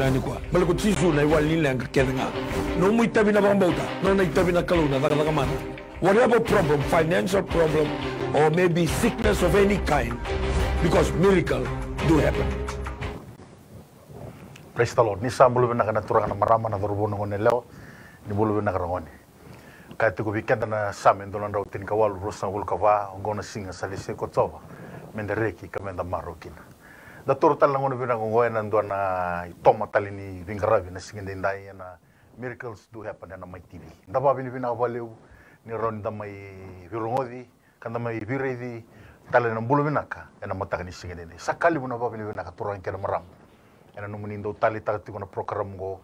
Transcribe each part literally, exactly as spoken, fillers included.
Nikua. Baleta ko Jisu na iwali ni leqa kece ga. Nomu itavi na vakabauta, nona itavi na Kalou na cakacaka mana. Whatever problem, financial problem, or maybe sickness of any kind, because miracle do happen. Praise the Lord. Ni sa bula vinaka na turaga na marama, na cauravou, na gone yalewa. Ni bula vinaka ragone. Ka tiko vei keda na Same dua na drau tinikawalu, ruasagavulu ka va, oqo na siga sa lesi ko Jiova, meda reki ka meda marau kina. Da toro tale na gauna vinaka oqo ena dua na itoma tale ni veiqaravi na siga daidai ena Miracles Do Happen ena Mai T V. Da vakavinavinaka vakalevu ni rawa ni da mai veirogoci ka da mai veiraici tale na bula vinaka ena mataka ni siga daidai. Sa ka levu na vakavinavinaka turaga kei na marama ena nomuni dau taleitaka tiko na program oqo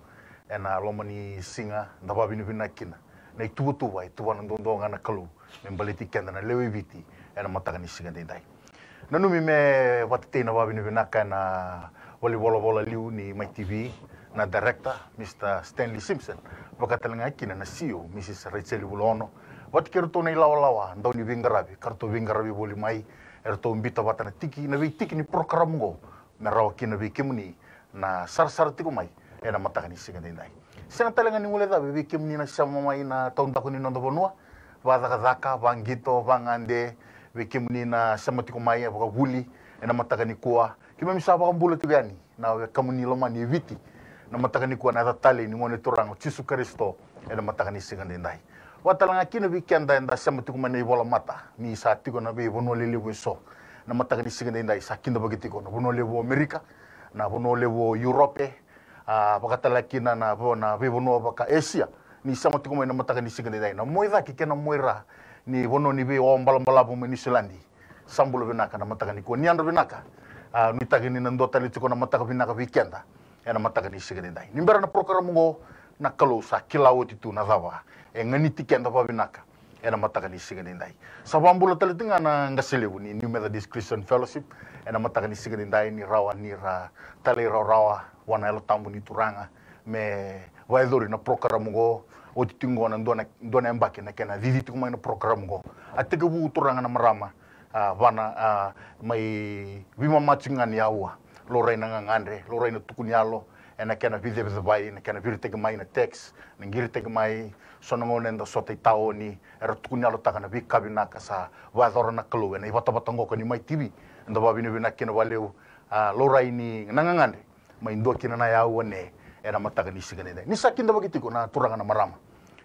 ena loma ni siga, da vakavinavinaka kina na ituvatuva e tuvana duadua ga na Kalou me baleti keda na lewe i Viti ena mataka ni siga daidai. Nanumi me vatetei na vakavinavinaka ena valenivolavola liu ni Mai T V, na director, Mister Stanley Simpson, vaka tale ga kina na C E O, Missus Rachel Vulaono, vata kei iratou na ilawalawa dau ni veiqaravi ka ratou veiqaravi voli mai, eratou biuta vata na tiki, na veitiki ni program oqo, me rawa kina vei kemuni na sarasara tiko mai ena mataka ni siga daidai. Sega tale ga ni guilecavi vei kemuni na sema mai na taudaku ni noda vanua, vacakacaka, vaqito, vagade, vei kemuni na sema tiko mai e vakavuli ena mataka nikua. Keimami sa vakabula tiko yani na wekamuni lomani e Viti na mataka nikua, na yaca talei ni Gone Turaga o Jisu Karisito ena mataka ni siga daidai. Vaka tale ga kina vei keda eda sema tiko mai na ivolamata, ni sa tiko na veivanua lelevu eso na mataka ni siga daidai. Sa kidavaki tiko na vanua levu o Amerika, na vanua levu o Europe, a, vaka tale kina na, na veivanua vaka Asia, ni sema tiko mai na mataka ni siga daidai. Na moi cake kei na moi ra ni vanua ni veiwawa balabalavu mai Niusiladi. Sa bula vinaka na mataka nikua, ni yadra vinaka. A, nuitaki ni na dua tale tiko na mataka vinaka vei keda ena mataka ni siga daidai. Ni bera na program oqo, na Kalou sa kila oti tu na cava e ganiti keda vakavinaka ena mataka ni siga daidai. Sa vakabula tale tiko ga na qase levu ni New Methodist Christian Fellowship ena mataka ni siga daidai, ni rawa ni ra talairawarawa vua na Yalo Tabu ni Turaga me vakayacori na program oqo. Oti tiko oqo na dua na, dua na yabaki na kena cici tiko mai na program oqo. A tekivu, turaga na marama, a, vana, a, mai veimama tiko ga ni aua. Laurai na gagadre, laurai na tuku ni yalo ena kena veicevacevai, na kena viritaki mai na text, na qiritaki mai. So na gauna eda sota i taoni, era tuku ni yalotaka na veika vinaka sa vakayacora na Kalou ena ivatavata qoka ni Mai T V. Eda vakavinavinaka kina vakalevu. A, laurai ni na gagadre mai dua kina na yau ane ena mataka ni siga daidai. Ni sa kidavaki tiko na turaga na marama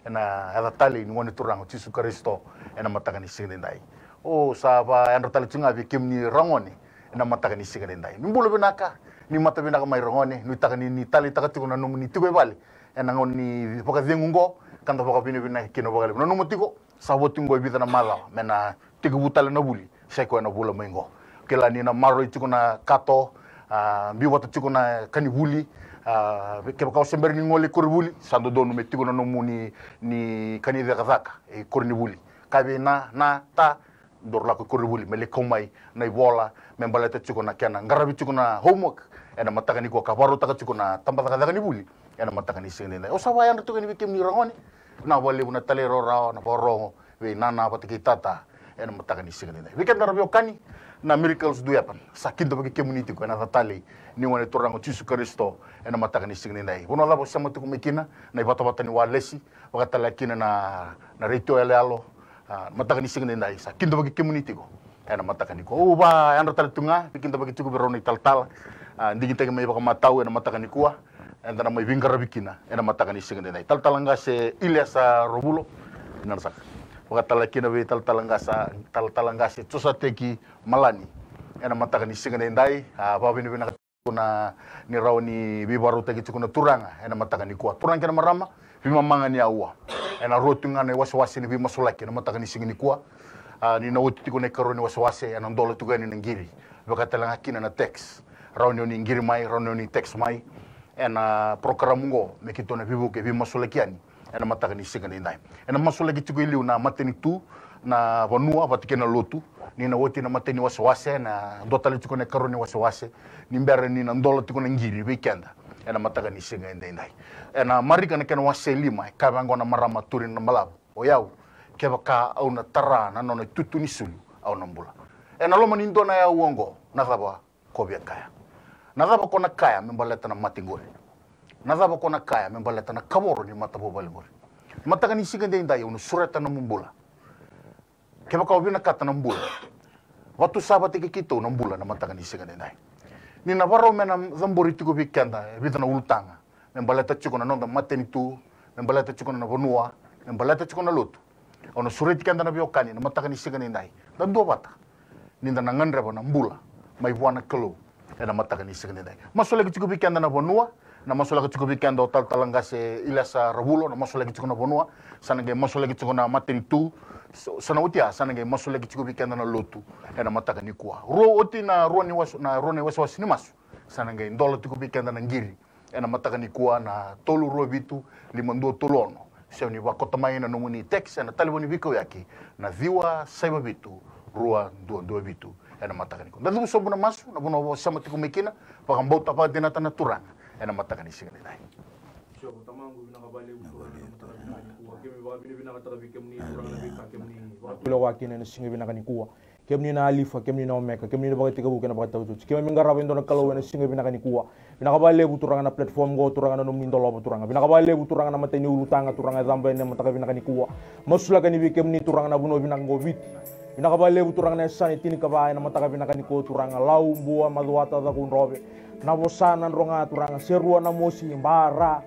ena yaca talei ni Gone Turaga o Jisu Karisito ena mataka ni siga daidai. O, sa vakayadra tale tiko ga vei kemuni ragone ena mataka ni siga daidai. Ni bula vinaka, ni mata vinaka mai ragone, nuitaka ni, ni taleitaka tiko na nomuni tiko e vale ena gauna ni vakacegu oqo, ka da vakavinavinaka kina vakalevu. Nanuma tiko, sa vo tiko oqo e vica na macawa me na tekivu tale na vuli, sa i koya na vula mai oqo. Kila ni na maroroi tiko na kato, a, biu vata tiko na ka ni vuli, a, kevaka o se bera ni gole i koronivuli, sa dodonu me tiko na nomuni, ni ka ni cakacaka i koronivuli. Ka vei na, na, ta, dou lako i koronivuli me lai kau mai na ivola me baleta tiko na kena qaravi tiko na homework ena mataka nikua, ka vakarautaka tiko na tabacakacaka ni vuli ena mataka ni siga daidai. Au sa vakayadra tiko yani vei kemuni ragone, na vakalevu na talairawarawa, na vakarogo vei nana vata kei tata ena mataka ni siga daidai. Vei keda na veiwekani, na Miracles Do Happen sa kidavaki kemuni tiko ena yaca talei ni Gone Turaga o Jisu Karisito ena mataka ni siga daidai. Vanua cava o sema tiko mai kina, na ivatavata ni Walesi, vaka tale kina na, na retio yaloyalo, a, mataka ni siga daidai, sa kidavaki kemuni tiko ena mataka nikua. Au vakayadra tale tu ga, vei kidavaki tiko vei rau na italatala, a, digitaki mai vakamatau ena mataka nikua, eda na mai veiqaravi kina ena mataka ni siga daidai. Talatala qase Iliasa Rovulo, na saka. Vaka tale kina vei talatala qase, talatala qase Josateki Malani ena mataka ni siga daidai. A, vakavinavinaka tiko na, ni rawa ni veivakarautaki tiko na turaga ena mataka nikua. Turaga kei na marama, veimama ga ni aua. Ena rua tu ga na iwasewase ni veimasulaki ena mataka ni siga nikua. A, ni na oti tiko na ikarua ni wasewase, ena dola tiko yani na qiri. Vaka tale ga kina na text. Rawa ni o ni qiri mai, rawa ni o ni text mai. Ena program oqo me keitou na veivuke, veimasulaki yani ena mataka ni siga daidai. Ena masulaki tiko e liu na matanitu, na vanua vata kei na lotu. Ni na oti na imatai ni wasewase, na dua tale tiko na ikarua ni wasewase, ni bera ni na dola tiko na qiri vei keda ena mataka ni siga edaidai. Ena Marika na kena wase lima, e kaya vaqo na marama Turi Nabalavu: O yau, kevaka au na tara na nona itutu ni sulu, au na bula. Ena loma ni dua na aua oqo, na cava ko via kaya? Na cava ko na kaya me baleta na mate qori? Na cava ko na kaya me baleta na kavoro ni matavuvale muri? Mataka ni siga edaidai au na sureta na nomu bula. Kevaka o vinakata na bula, vatusa vata kei keitou na bula na mataka ni siga edaidai. Ni na vakarau me na cabori tiko vei keda e vica na ulutaga me baleta tiko na noda matanitu, me baleta tiko na vanua, me baleta tiko na lotu. Au na sureti keda na veiwekani na mataka ni siga edaidai, da duavata ni da na gadreva na bula mai vua na Kalou ena mataka ni siga edaidai. Masulaki tiko vei keda na vanua, na masulaki tiko vei keda o talatala qase Ilesa Ravulo, na masulaki tiko na vanua, sa na qai masulaki tiko na matanitu, sa na oti ya, sa na qai masulaki tiko vei keda na lotu ena mataka nikua. Rua oti na rua ni wasu, na rua na iwasewase ni masu, sa na qai dola tiko vei keda na qiri ena mataka nikua na tolu rua vitu lima dua tolu ono. Se o ni vakota mai na nomuni text ena talevoni veikauyaki na ciwa saiva vitu rua dua dua vitu ena mataka nikua. Da cuva sobu na masu, na vanua o sema tiko mai kina, vakabauta vakadinata na Turaga ena mataka ni siga edaidai. Kemuni na Alifa, kemuni na Omeka, kemuni na vakatekivu kei na vakataotioti. Keimami qarava e dua na Kalou ena siga vinaka nikua. Vinaka vakalevu Turaga na platform qo Turaga na nomuni dolava Turaga. Vinaka vakalevu Turaga na matai ni ulutaga Turaga e caba ena mataka vinaka nikua. Masulaka ni vei kemuni Turaga na vanua vinaka qo Viti. Vinaka vakalevu Turaga na yasana e tinikava ena mataka vinaka nikua Turaga. Lau, Bua, Macuata, Cakaudrove. Navosa, Nadroga Turaga. Serua, Namosi, Ba, Ra.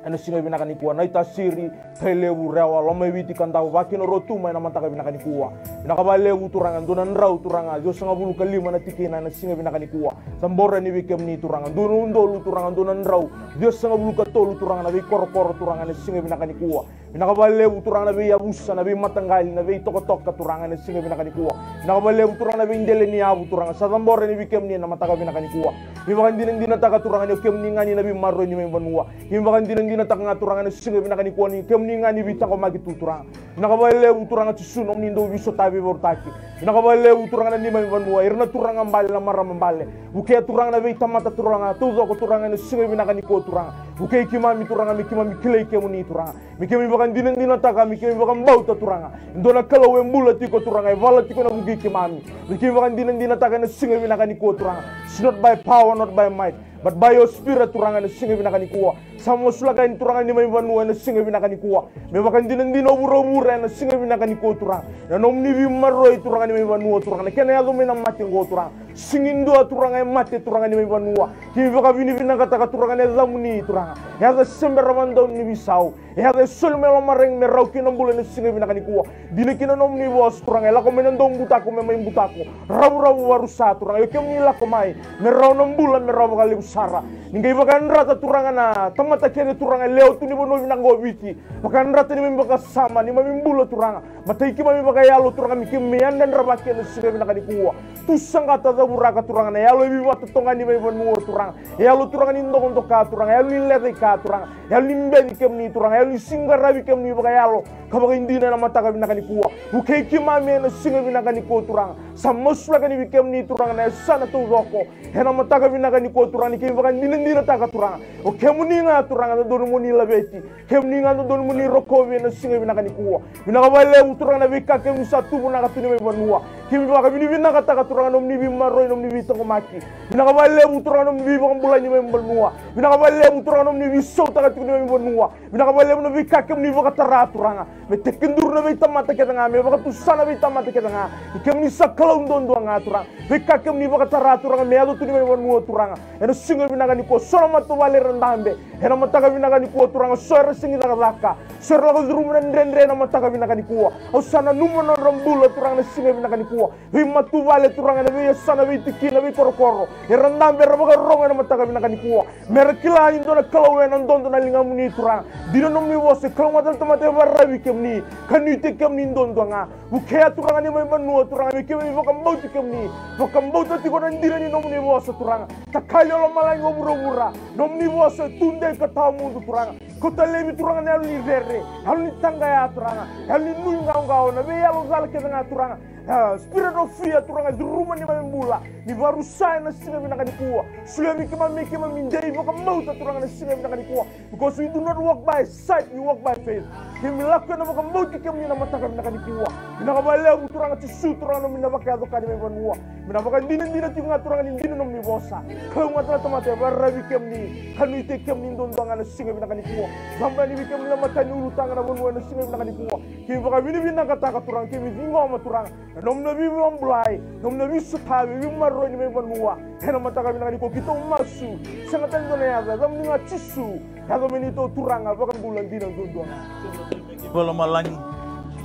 Ena siga vinaka nikua, Naitasiri, Tailevu, Rewa, Lomaiviti, Kadavu, Vakinaroa, Tuma, ena mataka vinaka nikua. Vinaka vakalevu Turaga, dua na drau Turaga, ciwasagavulu ka lima na tikina ena siga vinaka nikua. Cabora ni vei kemuni Turaga, dua na udolu Turaga, dua na drau, ciwasagavulu ka tolu Turaga, na veikorokoro Turaga, ena siga vinaka nikua. Vinaka vakalevu Turaga na veiyavusa, na veimataqali, na veitokatoka Turaga, ena siga vinaka nikua. Vinaka vakalevu Turaga na veidela ni yavu Turaga, sa cabora ni vei kemuni ena mataka vinaka nikua. Mi vakadinadinataka Turaga ni o kemuni ga ni na veimaroroi ni mai vanua. Keimami vakadinadinataka ga Turaga na siga vinaka nikua ni kemuni ga ni veitaqomaki tu Turaga. Vinaka vakalevu Turaga Jisu nomuni dau veisotavi veivorotaki. Vinaka vakalevu Turaga na neimami vanua, ira na turaga bale, na marama bale. Vukea Turaga na veitamata Turaga taucoko Turaga ena siga vinaka nikua Turaga. Vukei keimami Turaga me keimami kilai kemuni Turaga. Me keimami vakadinadinataka, me keimami vakabauta Turaga. E dua na Kalou e bula tiko Turaga, e vala tiko ena vuku i keimami. Me keimami vakadinadinataka ena siga vinaka nikua Turaga. It's not by power, not by might, but by your spirit Turaga ena siga vinaka nikua. Sa masulaka yani Turaga ni mai vanua ena siga vinaka nikua. Me vakadinadina o vuravura ena siga vinaka nikua Turaga. Na nomuni veimaroroi Turaga ni mai vanua Turaga. Na kena yaco mai na mate oqo Turaga. Sega ni dua Turaga e mate Turaga ni mai vanua. Keimami vakavinavinakataka Turaga na yacamuni Turaga. Yaca se bera vakadodonu ni veisau. Yaca e soli mai lomarega me rau kina bula ena siga vinaka nikua. Dina kina nomuni vosa Turaga, e lako mai na daubutako me mai butako. Ravuravu varusa Turaga, io kemuni lako mai me rau na bula me rau vakalevu sara. Ni qai vakayadrata Turaga na tamata kece Turaga e lewe tu ni vanua vinaka o Viti. Vakayadrata ni mai vakasama ni mai bula Turaga. Matai keimami vakayalo Turaga me keimami yadrayadravaki ena siga vinaka nikua. Tu saqata cavuraka Turaga na yalo e veivatatogani veivanua Turaga. Yalo Turaga ni dokadoka Turaga, yalo ni lecaika Turaga. Yalo ni beci kemuni Turaga, yalo ni siqaravi kemuni vakayalo. Ka vakaidina ena mataka vinaka nikua. Vukei keimami ena siga vinaka nikua Turaga. Sa masulaka ni vei kemuni Turaga na yasana taucoko. Ena mataka vinaka nikua Turaga ni keimami vakadinadinataka Turaga. O kemuni ga Turaga dodonu mo ni laveti. Kemuni ga dodonu mo ni rokovi ena siga vinaka nikua. Vinaka vakalevu Turaga na veika kemuni sa tuvanaka tu ni mai vanua. Keimami vakavinavinakataka Turaga nomuni veimaroroi, nomuni veitaqomaki. Vinaka vakalevu Turaga nomuni veivakabulai ni mai vanua. Vinaka vakalevu Turaga nomuni veisautaka tiko ni mai vanua. Vinaka vakalevu na veika kemuni vakatara Turaga. Me tekiduru na veitamata kece ga, me vakatusa na veitamata kece ga. Ni kemuni sa Kalou duadua ga Turaga. Veika kemuni vakatara Turaga me yaco tu ni mai vanua Turaga. Ena siga vinaka nikua so na matavuvale era dabe. Ena mataka vinaka nikua Turaga, so era sega ni cakacaka, so era lako curuma na dredre ena mataka vinaka nikua. Au sa nanuma na nodra bula Turaga na siga vinaka nikua. Veimatavuvale Turaga, na veiyasana, veitikina, veikorokoro. Era dabe, era vakarorogo ena mataka vinaka nikua. Mera kila ni dua na Kalou ena dodo na ligamuni Turaga. Dina nomuni vosa, e kalougata na tamata e vakararavi kemuni. Ka nuitaki kemuni duadua ga. Vukea Turaga ni mai vanua Turaga, me keimami vakabauti kemuni. Vakabauta tiko na dina ni nomuni vosa Turaga. Takali o lomalagi o vuravura. Nomuni vosa e tudei ka tawa mudu Turaga. Kauta laivi Turaga na yalo ni rere, yalo ni taqaya Turaga, yalo ni nuiqawaqawa, na veiyalo cala kece ga Turaga. Ah, spirit of fear Turaga, curuma ni mai bula. Ni vakarusa ena siga vinaka nikua. Solia vei keimami, keimami dei vakabauta Turaga na siga vinaka nikua. Because we do not walk by sight, we walk by faith. Keimami lako ena vakabauti kemuni na mataka vinaka nikua. Vinaka vakalevu Turaga Jisu, Turaga nomuni na vakayaco ka ni mai vanua. Me na vakadinadina tiko ga Turaga ni dina nomuni vosa. Kalougata na tamata e vakararavi kemuni. Ka nuitaki kemuni duadua ga na siga vinaka nikua. Caba yani vei kemuni na mata ni ulutaga na vanua ena siga vinaka nikua. Keimami vakavinavinakataka Turaga, keimami ciqoma Turaga. Na nomuni veivakabulai, nomuni veisotavi, veimaroroi ni veivanua. Ena mataka vinaka nikua keitou masu. Sega tale dua na yaca, yacamuni ga Jisu. Yaco me neitou Turaga, vakabula dina duadua ga. Lomalagi.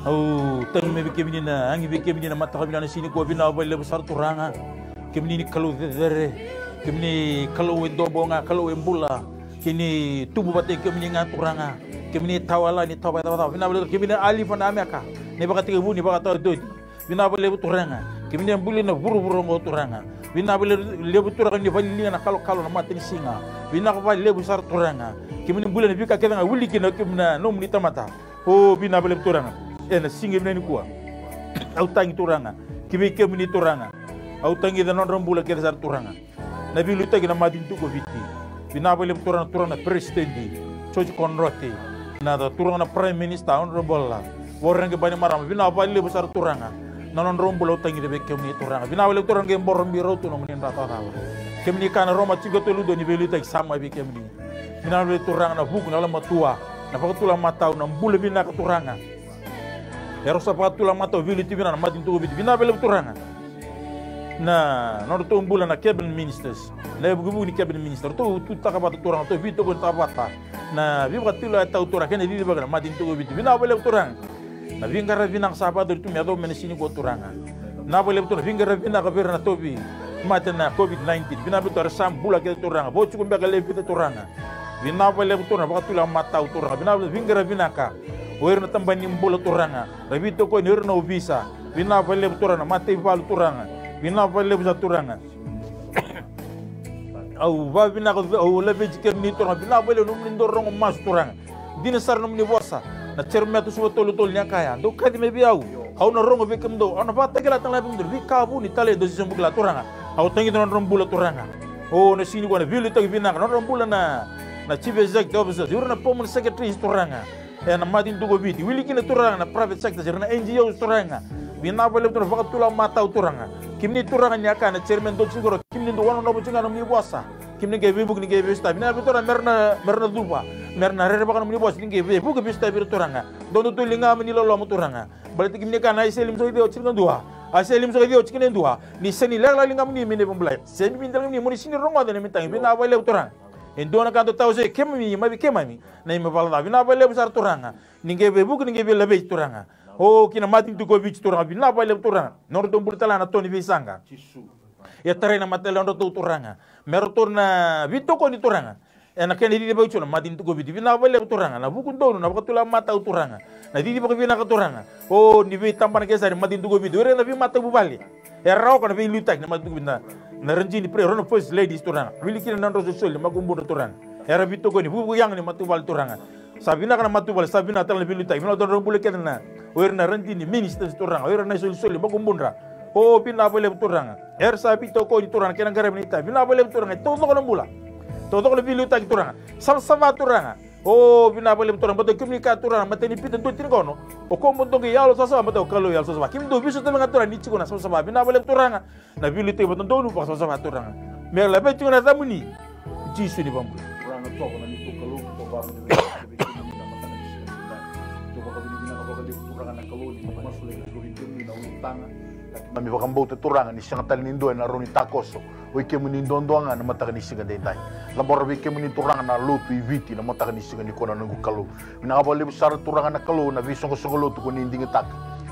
Au tagi mai vei kemuni na, agi vei kemuni na mataka vinaka ni siga nikua, vinaka vakalevu sara Turaga. Kemuni ni Kalou cecere. Kemuni Kalou e dobo ga, Kalou e bula. Kei ni tubu vata kei kemuni ga Turaga. Kemuni tawa la ni tawa vakacavacava. Vinaka vakalevu kemuni Alifa na Omeka. Ni vakatekivu ni vakataotioti. Vinaka vakalevu Turaga. Kemuni a buli na vuravura oqo Turaga. Vinaka vakalevu Turaga ni vakaliliga na kalokalo na matanisiga. Vinaka vakalevu sara Turaga. Kemuni buli na veika kece ga wili kina kemuni na nomuni tamata. O vinaka vakalevu Turaga. Ena siga vinaka nikua. Au tagi Turaga. Ki vei kemuni Turaga. Au tagi na nodra bula kece sara Turaga. Na veiliutaki na matanitu ko Viti. Vinaka vakalevu Turaga, Turaga na Peresitedi George Konrote, na Turaga na Prime Minister Honorable Voreqe Bainimarama. Vinaka vakalevu sara Turaga. Na nodra bula au tagica vei kemuni Turaga. Vinaka vakalevu Turaga, qai borobi rau tu nomuni dra tacala. Kemuni ka na Roma tinikatolu dua ni veiliutaki sa mai vei kemuni. Vinaka vakalevu Turaga na vuku na yalomatua, na vakatula matau, na bula vinaka Turaga. Eratou sa vakatula matau veiliutaki vinaka na matanitu ko Viti. Vinaka vakalevu Turaga. Na nodratou bula na cabinet ministers. Na ivukivuki ni cabinet minister. Ratou tutaka vata Turaga, ratou veitokonitaka vata. Na veivakatulewa e tau Turaga, kena cicivaki na matanitu ko Viti. Vinaka vakalevu Turaga. Na veiqaravi vinaka sa vakaturi tu me yacova mai na siga nikua Turaga. Vinaka vakalevu Turaga, veiqaravi vinaka vei ira na tauvi mate na COVID nineteen. Vinaka vakalevu Turaga, sa bula kece Turaga. Vo tiko beka lewe vica Turaga. Vinaka vakalevu Turaga, vakatulewa matau Turaga. Vinaka vakalevu, veiqaravi vinaka. O ira na tabana ni bula Turaga. Ra veitokoni o ira na ovisa. Vinaka vakalevu Turaga, na mataivalu Turaga. Vinaka vakalevu sa Turaga. Au vakavinaka, au laveti kemuni Turaga. Vinaka vakalevu nomuni dau rogo masu Turaga. Dina sara nomuni vosa. Na Jeremaia tolusagavulu ka tolu tolu ni a kaya. Dou kaci mai vei au. Au na rogo vei kemudou. Au na vakatakila tale vei kemudou. Veika vuni tale dou se sobu kila Turaga. Au tagica na nodra bula Turaga. O na siga nikua na veiliutaki vinaka. Nodra bula na, na chief executive officers. Ira na permanent secretaries Turaga. Ena matanitu ko Viti. Wili kina Turaga na private sector, ira na N G Os Turaga. Vinaka vakalevu Turaga, vakatula matau Turaga. Kemuni Turaga ni a kaya na chairman dou tiko, kemuni dou wanonovo tiko ga nomuni vosa. Kemuni qai veivuke ni qai veisotavi. Vinaka vakalevu Turaga, mera na, mera na cuva. Mera na rerevaka nomuni vosa ni qai veivuke veisotavi ira Turaga. Dou dodoliga mai ni loloma Turaga. Baleta kemuni kaya na Aisea limasagavulu ka ciwa tikina dua. Aisea limasagavulu ka ciwa tikina dua. Ni sega ni lekaleka ligamuni mai na veibulai. Sega ni veidela ligamuni mo ni sega ni rogoca na neimami tagi. Vinaka vakalevu Turaga. E dua na ka dou tawasei keimami, mai vei keimami. Na neimami vala ca. Vinaka vakalevu sara Turaga. Ni qai veivuke, ni qai veilaveti Turaga. O, ki na matanitu ko Viti Turaga. Vinaka vakalevu Turaga. Nodratou bula tale ga na to ni veisaqa. Jisu. E tarai na mataivalu nodratou Turaga. Me ratou na veitokoni Turaga. Ena kena cicivaki tiko na matanitu ko Viti. Vinaka vakalevu Turaga. Na vuku donu, na vakatulewa matau Turaga. Na cicivaki vinaka Turaga. O, ni veitabana kece sara ni matanitu ko Viti. O ira na veimatavuvale. Era oka na veiliutaki na matanitu ko Viti na, na rangi ni pre, ira na first ladies Turaga. Wili kina na nodra solisoli, makubudra Turaga. Era veitokoni, vuku yaga ni matavuvale Turaga. Sa vinaka na matavuvale, sa vinaka tale na veiliutaki. Vinaka Turaga nodra bula kece na. O ira na rangi ni ministers Turaga. O ira na isolisoli, makubudra. O vinaka vakalevu Turaga. Era sa veitokoni Turaga, kena qaravi na itavi. Vinaka vakalevu Turaga, e taucoko na bula. Taucoko na veiliutaki Turaga. Savasava Turaga. O, vinaka vakalevu Turaga, baleta kemuni kaya Turaga, matai ni Pita dua tinikaono. O koya mo dou qai yalo savasava, baleta o Kalou yalo savasava. Kemuni dou veisotavi ga Turaga, ni tiko na savasava. Vinaka vakalevu Turaga, na veiliutaki vakadodonu, vakasavasava Turaga. Me laveti tiko na yacamuni. Jisu ni vakabula. Turaga Jiova na neitou Kalou, neitou vakavinavinaka vei kemuni na mataka ni siga nikua. Neitou vakavinavinaka vakalevu Turaga na Kalou, ni masulaki tiko vei kemuni na ulutaga. Keimami vakabauta Turaga, ni sega tale ni dua ena rawa ni takoso. O i kemuni duadua ga na mataka ni siga edaidai. Cabora vei kemuni Turaga na lotu i Viti na mataka ni siga nikua na noqu Kalou. Vinaka vakalevu sara Turaga na Kalou na veisoqosoqo lotu ko ni digitaka.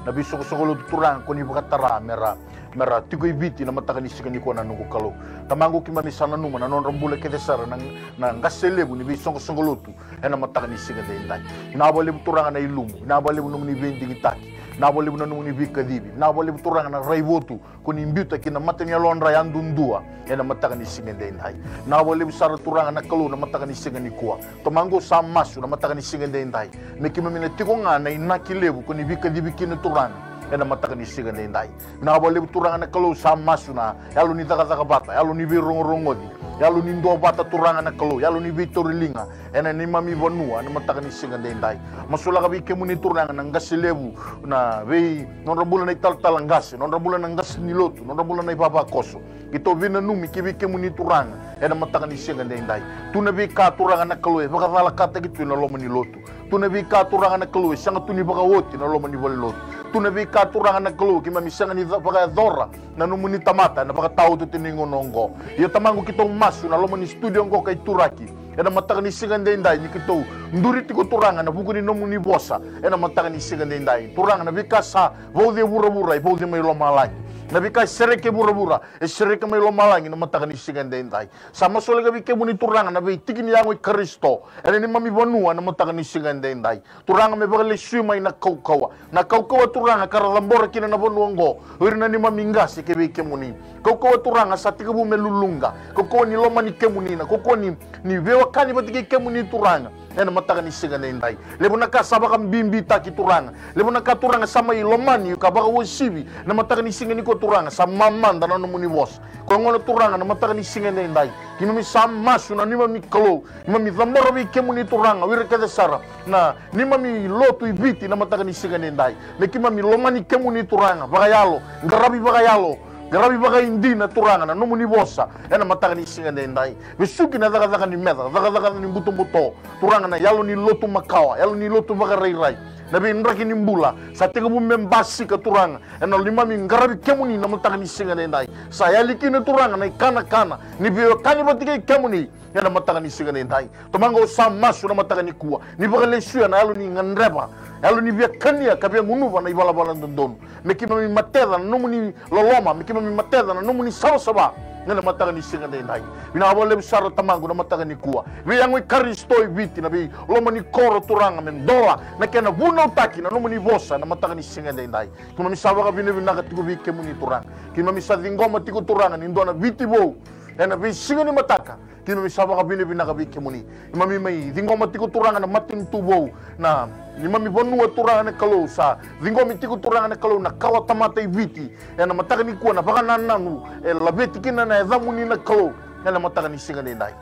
Na veisoqosoqo lotu Turaga ko ni vakatara mera, mera tiko i Viti na mataka ni siga nikua na noqu Kalou. Tamaqu keimami sa nanuma na nodra bula kece sara na, na qase levu ni veisoqosoqo lotu. Ena mataka ni siga edaidai. Vinaka vakalevu Turaga na ilumu. Vinaka vakalevu nomuni veidigitaki. Vinaka vakalevu na nomuni veikacivi. Vinaka vakalevu Turaga na raivotu. Ko ni biuta ki na mata ni yalodra yadudua. Ena mataka ni siga edaidai. Vinaka vakalevu sara Turaga na Kalou na mataka ni siga nikua. Tamaqu sa masu na mataka ni siga edaidai. Me keimami na tiko ga na inaki levu ko ni veikacivi kina Turaga. ena mataka ni siga edaidai. Vinaka vakalevu Turaga na Kalou, sa masu na yalo ni cakacaka vata, yalo ni veirogorogoci, yalo ni duavata Turaga na Kalou, yalo ni veitauriliga ena neimami vanua ena mataka ni siga edaidai. Masulaka vei kemuni Turaga na qase levu, na vei nodra bula na italatala qase, nodra bula na qase ni lotu, nodra bula na ivavakoso. Keitou veinanumi ki vei kemuni Turaga ena mataka ni siga edaidai. Tu na veika Turaga na Kalou e vakacalakataki tu ena loma ni lotu. Tu na veika Turaga na Kalou e sega tu ni vakaoti na loma ni valenilotu. Tu na veika Turaga na Kalou keimami sega ni ca-, vakayacora na nomuni tamata ena vakataotioti ni gauna oqo. Ia Tamaqu, keitou masu na loma ni studio oqo ka ituraki ena mataka ni siga edaidai, ni keitou duri tiko Turaga ena vuku ni nomuni vosa ena mataka ni siga edaidai. Turaga, na veika sa vauci e vuravura e vauci mai lomalagi. Na veika e sereki e vuravura e sereki mai lomalagi na mataka ni siga edaidai. Sa masulaka vei kemuni Turaga na veitiki ni yago i Karisito ena neimami vanua ena mataka ni siga edaidai. Turaga, me vakalesui mai na kaukauwa, na kaukauwa Turaga ka ra cabora kina na vanua oqo o ira na neimami qase ki vei kemuni. Kaukauwa Turaga sa tekivu me luluqa, kaukauwa ni lomani kemuni, na kaukauwa ni, ni veiwekani vata kei kemuni Turaga ena mataka ni siga edaidai. Levu na ka sa vakabibitaki Turaga, levu na ka Turaga sa mai lomani ka vakauasivi na mataka ni siga nikua Turaga, sa mamada na nomuni vosa. Koya gona Turaga na mataka ni siga edaidai, keimami sa masu na neimami Kalou, keimami cabora vei kemuni Turaga o ira kece sara na neimami lotu i Viti na mataka ni siga edaidai. Me keimami lomani kemuni Turaga vakayalo, qaravi vakayalo, qaravi vakaidina Turaga na nomuni vosa ena mataka ni siga edaidai. Vesuki na cakacaka ni meca, cakacaka ni butobuto, Turaga, na yalo ni lotu makawa, yalo ni lotu vakarairai, na veidraki ni bula sa tekivu me basika Turaga ena neimami qaravi kemuni na mataka ni siga edaidai. Sa yali kina Turaga na ikanakana ni veiwekani vata kei kemuni ena mataka ni siga edaidai. Tamaqu, au sa masu na mataka nikua ni vakalesuya na yalo ni gadreva, yalo ni via kania ka via gunuva na ivalavala dodonu. Me keimami mateca na nomuni loloma, me keimami mateca na nomuni savasava ena mataka ni siga edaidai. Vinaka vakalevu sara Tamaqu na mataka nikua. Veiyago i Karisito i Viti, na veiloma ni koro Turaga, me dola na kena vunautaki na nomuni vosa na mataka ni siga edaidai. Keimami sa vakavinavinaka tiko vei kemuni Turaga. Keimami sa ciqoma tiko Turaga ni dua na Viti vou ena veisiga ni mataka. Keimami sa vakavinavinaka vei kemuni. Keimami mai ciqoma tiko Turaga na matanitu vou, na neimami vanua Turaga na Kalou, sa ciqomi tiko Turaga na Kalou na kawa tamata i Viti ena mataka nikua, na vakanananu e laveti kina na yacamuni na Kalou ena mataka ni siga edaidai.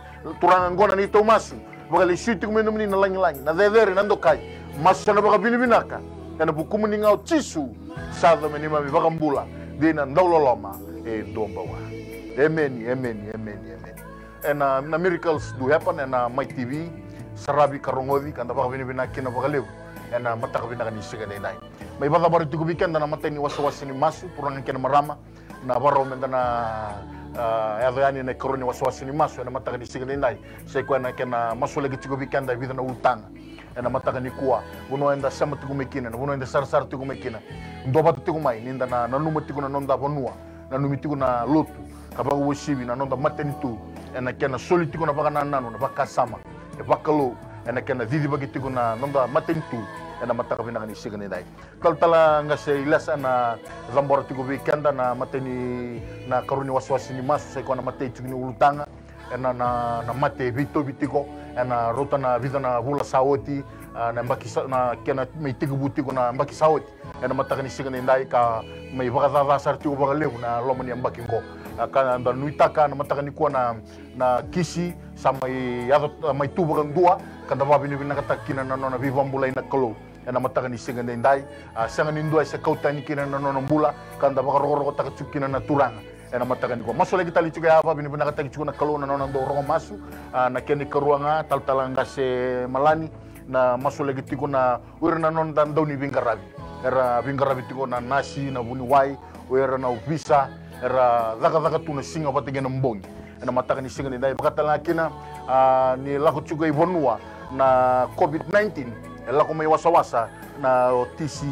Turaga, oqo na neitou masu, vakalesui tiko mai nomuni na lagilagi, na cecere, na dokai. Masu ena vakavinavinaka ena vukumuni ga o Jisu, sa yaco me neimami Vakabula, dei na dauloloma e duabau ga. Emeni, emeni, emeni, emeni. Ena, na Miracles Do Happen ena Mai T V, saravi ka rogoci ka da vakavinavinaka kina vakalevu ena mataka vinaka ni siga edaidai. Mai vakacavara tiko vei keda na imatai ni wasewase ni masu, turaga kei na marama, na vakarau meda na, ah, yaco yani ena ikarua ni wasewase ni masu ena mataka ni siga edaidai. Sa i koya na kena masulaki tiko vei keda e vica na ulutaga ena mataka nikua. Vanua eda sema tiko mai kina, na vanua eda sarasara tiko mai kina. Duavata tiko mai, ni da na nanuma tiko na noda vanua, nanumi tiko na lotu, ka vakauasivi na noda matanitu ena kena soli tiko na vakanananu, na vakasama e vakalou, ena kena cicivaki tiko na noda matanitu ena mataka vinaka ni siga edaidai. Talatala Qase Ilesa ena cabora tiko vei keda na imatai ni, na ikarua ni wasewase ni masu, sa i koya na imatai tiko ni ulutaga ena, na, na mate e veitauvi tiko ena rauta na vica na vula sa oti, ah, na yabaki sa, na kena mai tekivu tiko na yabaki sa oti ena mataka ni siga edaidai, ka mai vakacaca sara tiko vakalevu na loma ni yabaki oqo. Ah, ka da nuitaka na mataka nikua na, na kisi sa mai yaco, mai tu vakadua, ka da vakavinavinakataka kina na nona veivakabulai na Kalou ena mataka ni siga edaidai. Ah, sega ni dua e se kau tani kina na nona bula, ka da vakarokorokotaka tiko kina na Turaga ena mataka nikua. Masulaki tale tiko ya, vakavinavinakataki tiko na Kalou na nona dau rogo masu. Ah, na kena ikarua ga, Talatala Qase Malani, na masulaki tiko na, o ira na noda dauniveiqaravi, era veiqaravi tiko, na nasi, na vuniwai, o ira na ovisa, era cakacaka tu na siga vata kei na bogi ena mataka ni siga edaidai. Vakatalega kina, ah, ni lako tiko i vanua na COVID nineteen, e lako mai wasawasa na o Tisi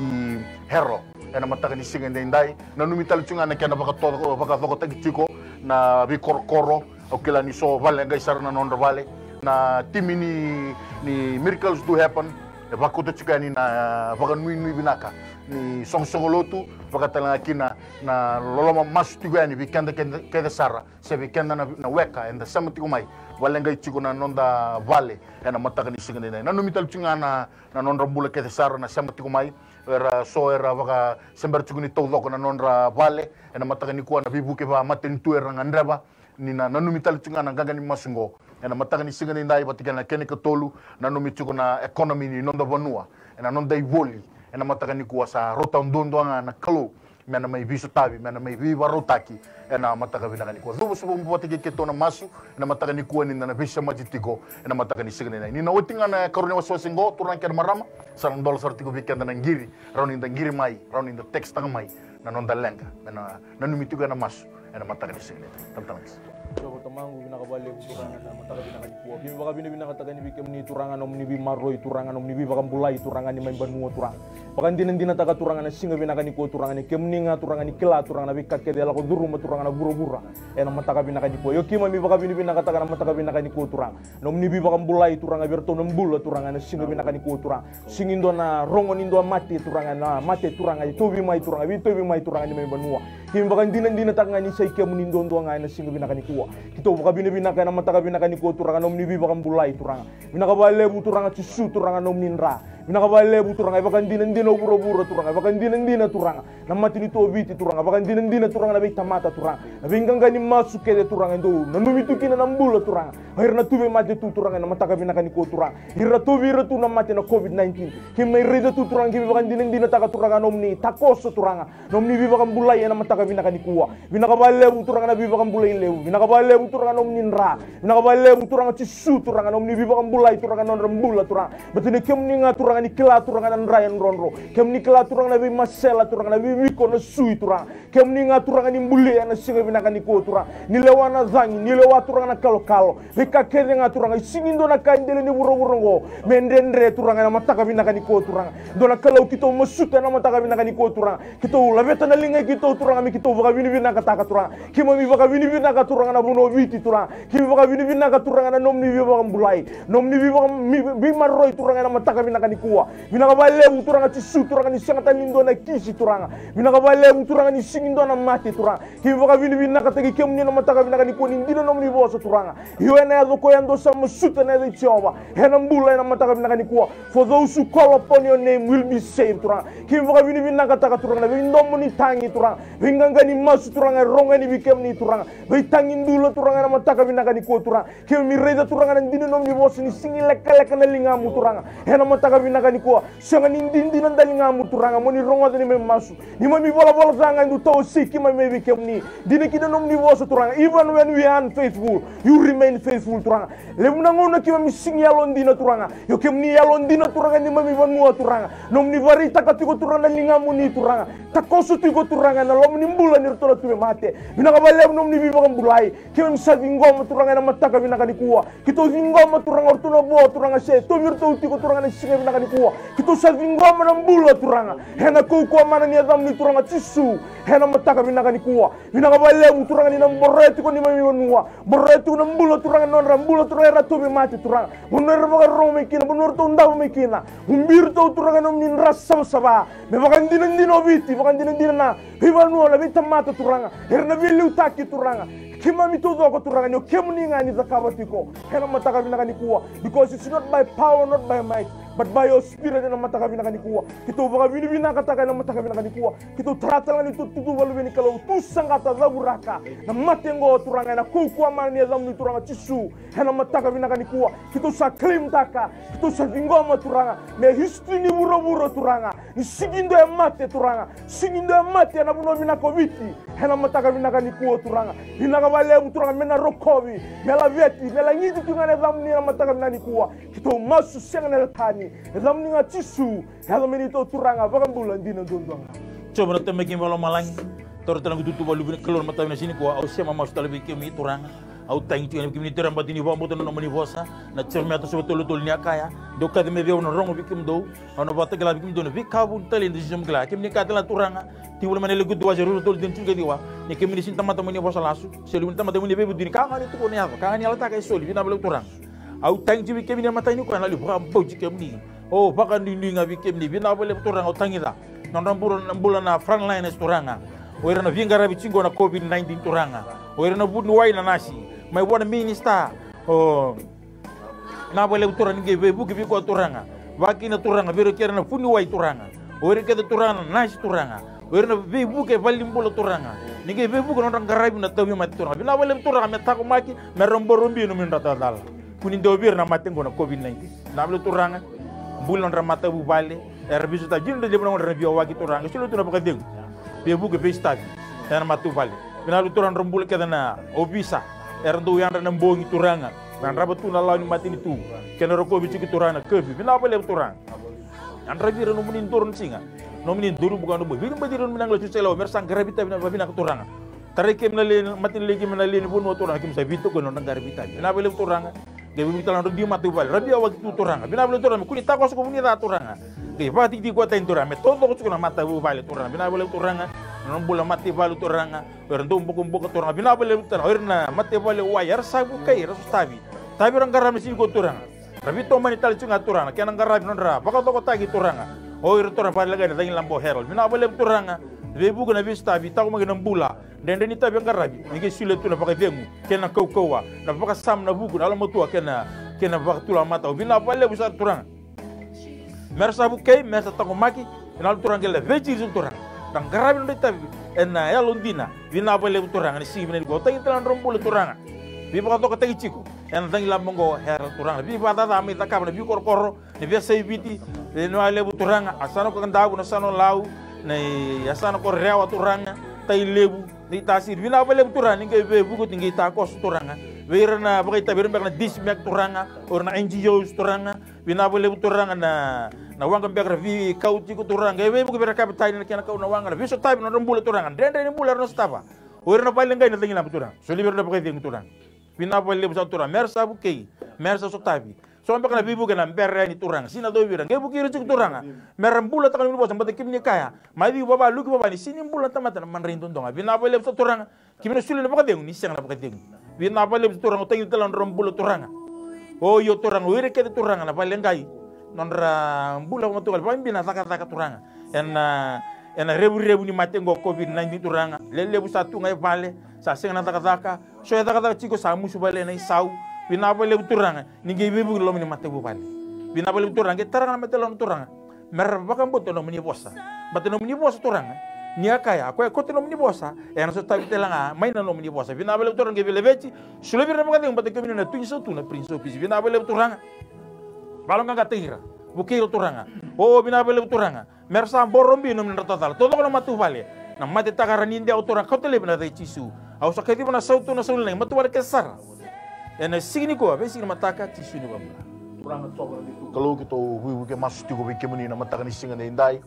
Hero ena mataka ni siga edaidai. Nanumi tale tiko ga na kena vakato-, vakacokotaki tiko na veikorokoro. Au kila ni so vale qai sara na nodra vale. Na timi ni, ni Miracles Do Happen e vakauta tiko yani na vakanuinui vinaka ni soqosoqo lotu, vakatalega kina na loloma masu tiko yani vei keda, keda, kece sara, se vei keda na, na weka eda sema tiko mai, vale qai tiko na noda vale ena mataka ni siga edaidai. Nanumi tale tiko ga na, na nodra bula kece sara na sema tiko mai, Era so era vakasebera tiko ni taucoko na nodra vale ena mataka nikua, na veivuke vakamatanitu era gadreva. Ni na nanumi tale tiko ga na qaqa ni masu oqo ena mataka ni siga nidai vata kei na kena ikatolu, nanumi tiko na economy ni noda vanua ena noda ivoli. Ena mataka nikua sa rauta duadua ga na Kalou me na mai veisotavi, me na mai veivakarautaki ena mataka vinaka nikua. Cuva sobu vata kei keitou na masu ena mataka nikua ni da na veisemati tiko ena mataka ni siga nidai. Ni na oti ga na ikarua ni wasewase oqo, turaga kei na marama, sa na dola sara tiko vei keda na qiri, rawa ni da qiri mai, rawa ni da text-taka mai na noda leqa me na nanumi tiko ena masu ena mataka ni siga nidai. Talatala Gisi. Jiova Tamaqu, vinaka vakalevu Turaga na mataka vinaka nikua. Keimami vakavinavinakataka yani vei kemuni Turaga na nomuni veimaroroi Turaga, na nomuni veivakabulai Turaga ni mai vanua Turaga. Vakadinadinataka Turaga na siga vinaka nikua Turaga, ni kemuni ga Turaga ni kila Turaga na veika kece e lako curuma Turaga na vuravura ena mataka vinaka nikua. Io keimami vakavinavinakataka na mataka vinaka nikua Turaga, na nomuni veivakabulai Turaga vei iratou na bula Turaga ena siga vinaka nikua Turaga. Sega ni dua na rogo ni dua mate Turaga, na mate Turaga e tauvi mai Turaga, veitauvi mai Turaga ni mai vanua. Keimami vakadinadinataka ga ni sa i kemuni duadua ga ena siga vinaka nikua. Keitou vakavinavinaka ena mataka vinaka nikua Turaga na nomuni veivakabulai Turaga. Vinaka vakalevu Turaga Jisu Turaga na nomuni dra. Vinaka vakalevu Turaga, e vakadinadina o vuravura Turaga, e vakadinadina Turaga na matanitu o Viti Turaga, vakadinadina Turaga na veitamata Turaga. Na veiqaqa ni masu kece Turaga e dau nanumi tu kina na bula Turaga. O ira na tu veimate tu Turaga ena mataka vinaka nikua Turaga, ira tauvi ira tu na mate na COVID nineteen. Keimami raica tu Turaga, keimami vakadinadinataka Turaga na nomuni takoso Turaga, na nomuni veivakabulai ena mataka vinaka nikua. Vinaka vakalevu Turaga na veivakabulai levu, vinaka vakalevu Turaga na nomuni dra. Vinaka vakalevu Turaga Jisu Turaga na nomuni veivakabulai Turaga na nodra bula Turaga. Baleta ni kemuni ga Turaga ni kila Turaga na dra e drodro. Kemuni kila Turaga na veimasela Turaga, na veiviko, na sui Turaga. Kemuni ga Turaga ni bulia ena siga vinaka nikua Turaga. Ni lewa na cagi, ni lewa Turaga na kalokalo. Veika kece ga Turaga, e sega ni dua na ka e dela ni vuravura oqo me dredre Turaga ena mataka vinaka nikua Turaga. Dua na Kalou keitou masuta ena mataka vinaka nikua Turaga. Keitou laveta na liga i keitou Turaga me keitou vakavinavinakataka Turaga. Keimami vakavinavinaka Turaga na vanua o Viti Turaga. Keimami vakavinavinaka Turaga na nomuni veivakabulai, nomuni veivaka-, mi-, veimaroroi Turaga ena mataka vinaka nikua. Vinaka vakalevu Turaga Jisu Turaga ni sega tale ni dua na kisi Turaga. Vinaka vakalevu Turaga ni sega ni dua na mate Turaga. Keimami vakavinavinakataki kemuni ena mataka vinaka nikua ni dina na nomuni vosa Turaga. Io ena yaco koya e dua sa masuta na yaca i Jiova ena bula ena mataka vinaka nikua. For those who call upon your name will be saved Turaga. Keimami vakavinavinakataka Turaga na veidomo ni tagi Turaga, veiqaqa ni masu Turaga e rogo yani vei kemuni Turaga. Veitagidula Turaga ena mataka vinaka nikua Turaga. Keimami raica Turaga na dina na nomuni vosa ni sega ni lekaleka na ligamu Turaga. Ena mataka vinaka nikua, sega ni didi na daligamu Turaga, mo ni rogoca ni mai masu. Neimami valavala ca ga e dau tawasei keimami mai vei kemuni. Dina kina na nomuni vosa Turaga, even when we are unfaithful, you remain faithful Turaga. Levu na gauna keimami sega ni yalodina Turaga, io kemuni yalodina Turaga neimami vanua Turaga. Nomuni vakaraitaka tiko Turaga na ligamuni Turaga. Takoso tiko Turaga ena loma ni bula ni ratou na tu me mate. Vinaka vakalevu nomuni veivakabulai. Keimami sa ciqoma Turaga ena mataka vinaka nikua. Keitou ciqoma Turaga o ratou na vo Turaga se tauvi iratou tiko Turaga ena siga vinaka nikua. Keitou sa ciqoma na bula Turaga ena kaukauwa mana ni yacamuni Turaga Jisu. Ena mataka vinaka nikua, vinaka vakalevu Turaga ni na boroya tiko neimami vanua. Boroya tiko na bula Turaga, nodra bula Turaga era tauvi mate Turaga. Vanua era vakarorogo mai kina, vanua ratou davo mai kina. Ubi iratou Turaga ena nomuni dra savasava. Me vakadinadina o Viti, vakadinadina na veivanua, na veitamata Turaga, era na veiliutaki Turaga. Keimami taucoko Turaga ni o kemuni ga ni cakava tiko. Ena mataka vinaka nikua, because it's not by power, not by might, but by your spirit. Ena mataka vinaka nikua, keitou vakavinavinakataka ena mataka vinaka nikua. Keitou tara tale ga ni tou tutu valuve ni Kalou, tu saqata, cavuraka na mate oqo Turaga ena kaukauwa mana ni yacamuni Turaga Jisu. Ena mataka vinaka nikua, keitou sa claim-taka, keitou sa ciqoma Turaga me history ni vuravura Turaga. Ni sega ni dua e mate Turaga, sega ni dua e mate ena vanua vinaka o Viti. Ena mataka vinaka nikua Turaga, vinaka vakalevu Turaga me na rokovi, me laveti, me lagiti tu ga na yacamuni ena mataka vinaka nikua. Keitou masu sega na lewe tani, yacamuni ga Jisu. Yaco me neitou Turaga vakabula dina duadua ga. Jiova na Tamai keimami vakalomalagi, taura tale na noqu tutu valuve ni Kalou ena mataka vinaka nikua. Au sema masu tale vei kemuni Turaga. Au tagi tiko yani vei kemuni Turaga baleta ni vakabauta na nomuni vosa. Na Jeremaia tolusagavulu ka tolu, tolu ni a kaya, dou kaci me vei au na rogo vei kemudou, au na vakatakila vei kemudou na veika vuni tale e dou sega ni kila. Kemuni kaya tale na Turaga, Tiko Voli mai na Yalo Kutu wase ruasagavulu ka tolu, tikina tinikaciwa, ni kemuni sega ni tamata mo ni vosa lasu, se luve ni tamata mo ni veivutuni, ka ga ni tukuna yaco, ka ga ni yalataka e soli. Vinaka vakalevu Turaga. Au tagi tiko vei kemuni ena mataka nikua, na lai vakabauti kemuni. O vakanuinui ga vei kemuni, vinaka vakalevu Turaga, au tagica na nodra bula, na bula na frontliners Turaga. O ira na veiqaravi tiko na COVID nineteen Turaga. O ira na vuniwai, na nasi. Mai vua na minisita. O, vinaka vakalevu Turaga ni qai veivuke vei koya Turaga. Vakakina Turaga, vei ira kece na vuniwai Turaga. O ira kece Turaga na nasi Turaga. O ira na veivuke valenibula Turaga. Ni qai veivuke na nodra qaravi na tauvimate Turaga. Vinaka vakalevu Turaga me taqomaki, me ra borobi na nomuni dra tacala. Kua ni dua vei ira na mate qo na COVID nineteen. Vinaka vakalevu Turaga. Buli na nodra matavuvale. Era veisotavi, dina levu na nodra na veiyawaki Turaga. Solia tu na vakacegu. Veivuke veisotavi. Ena matavuvale. Vinaka vakalevu Turaga, nodra bula kece na ovisa. Era dau yadra na bogi Turaga. Me yadrava tu na lawa ni matanitu. Kei na rokovi tiko Turaga na curfew. Vinaka vakalevu Turaga. Yadravi ira nomuni duru na siga. Nomuni duru buka na bogi. Veivuke ira nomuni na qai tu sela. Me ra sa qaravi tavi na vavinaka Turaga. Tarai keimami na lewe, matai ni lewe keimami na lewe ni vanua Turaga, keimami sa veitokoni na nodra qaravi tavi. Vinaka vakalevu Turaga. Qai veivuke tale na nodra dui matavuvale. Ra veiyawaki tu Turaga. Vinaka vakalevu Turaga, me kua ni takoso ko vuni ca Turaga. Qai vakatikitiki koya tani Turaga. Me taucoko tiko na matavuvale Turaga. Vinaka vakalevu Turaga. Na nodra bula mataivalu Turaga. O ira dau bokoboka Turaga. Vinaka vakalevu Turaga. O ira na matavuvale wai. Era sa vukei, era sotavi. Tavi ira qaravi na siga ko Turaga. Ra veitomani tale tiko ga Turaga, na kena qaravi nodra vakacokotaki Turaga. O ira Turaga vakaleqai na cagilaba o Harold. Vinaka vakalevu Turaga, veivuke na veisotavi, taqomaki na bula, dredre ni tavi e qaravi, ni qai solia tu na vakacegu, kei na kaukauwa, na vakasama, na vuku, na yalomatua, kei na, kei na vakatulamatatau. Vinaka vakalevu sara Turaga. Me ra sa vukei, me ra sa taqomaki, vinaka vakalevu Turaga, qai laveti ira Turaga. Da qaravi nodra itavi, ena yalodina, vinaka vakalevu Turaga, ni siga vinaka nikua, o tagi tale na nodra bula Turaga. Veivakacokotaki tiko. Ena cagilaba oqo, era Turaga. Veivakacaca mai cakava na veikorokoro, na veiyasai Viti, e, na levu Turaga, a sa na ko Kadavu, na sa na Lau, na i, a sa na ko Rewa Turaga, Tailevu, na i Tasiri. Vinaka vakalevu Turaga, ni qai veivuke oti qai takoso Turaga. Vei ira na vakaitavi, ira beka na Dismac Turaga, o ira na N G Os Turaga. Vinaka vakalevu Turaga na, na waqa beka ra veikau tiko Turaga. Qai veivuke vei ira na kavetani na kena kau na waqa, na veisotavi na nodra bula Turaga. Dredre ni bula era na sotava. O ira na vakaleqai na cagilaba Turaga. Solia vei ira na vakacegu Turaga. Vinaka vakalevu sara Turaga, me ra sa vukei, me ra sa sotavi. So beka na veivuke na bera yani Turaga, sega ni dua vei ira, qai vukei ira tiko Turaga. Me ra bulataka na nomuni vosa, baleta kemuni kaya, Maciu vava, Luke vava, ni sega ni bula na tamata ena madrai duadua ga. Vinaka vakalevu sara Turaga, keimami na solia na vakacegu ni sega na vakacegu. Vinaka vakalevu sara Turaga, o tagi tale na nodra bula Turaga. O io Turaga, o ira kece Turaga na vakaleqai nodra bula vakamataqali, vakabibi na cakacaka Turaga. Ena, ena revurevu ni mate oqo COVID nineteen Turaga, lelevu sa tu ga e vale, sa sega na cakacaka, so e cakacaka tiko sa musu vale na isau. Vinaka vakalevu Turaga, ni qai veivuke na loma ni matavuvale. Vinaka vakalevu Turaga, qai tara ga na mataivalu Turaga. Me ra vakabauta na nomuni vosa. Baleta na nomuni vosa Turaga, ni a kaya, a koya e kauta na nomuni vosa, ena sotavi tale ga mai na nomuni vosa. Vinaka vakalevu Turaga, qai veilaveti, solia vei ira na vakacegu, baleta kemuni na tu ni sautu na Prince of Peace. Vinaka vakalevu Turaga. Valoqaqataki ira, vukei ira Turaga. O, vinaka vakalevu Turaga. Me ra sa borobi na nomuni dra tacala. Taucoko na matavuvale. Na matetaka era ni dewa Turaga, kauta laivi ena yaca i Jisu. Au sa kaciva na sautu, na sauli, na matavuvale kece sara. Ena siga nikua, veisiga ni mataka, Jisu ni vakabula. Kalou, keitou veivuke masu tiko vei kemuni na mataka ni siga edaidai.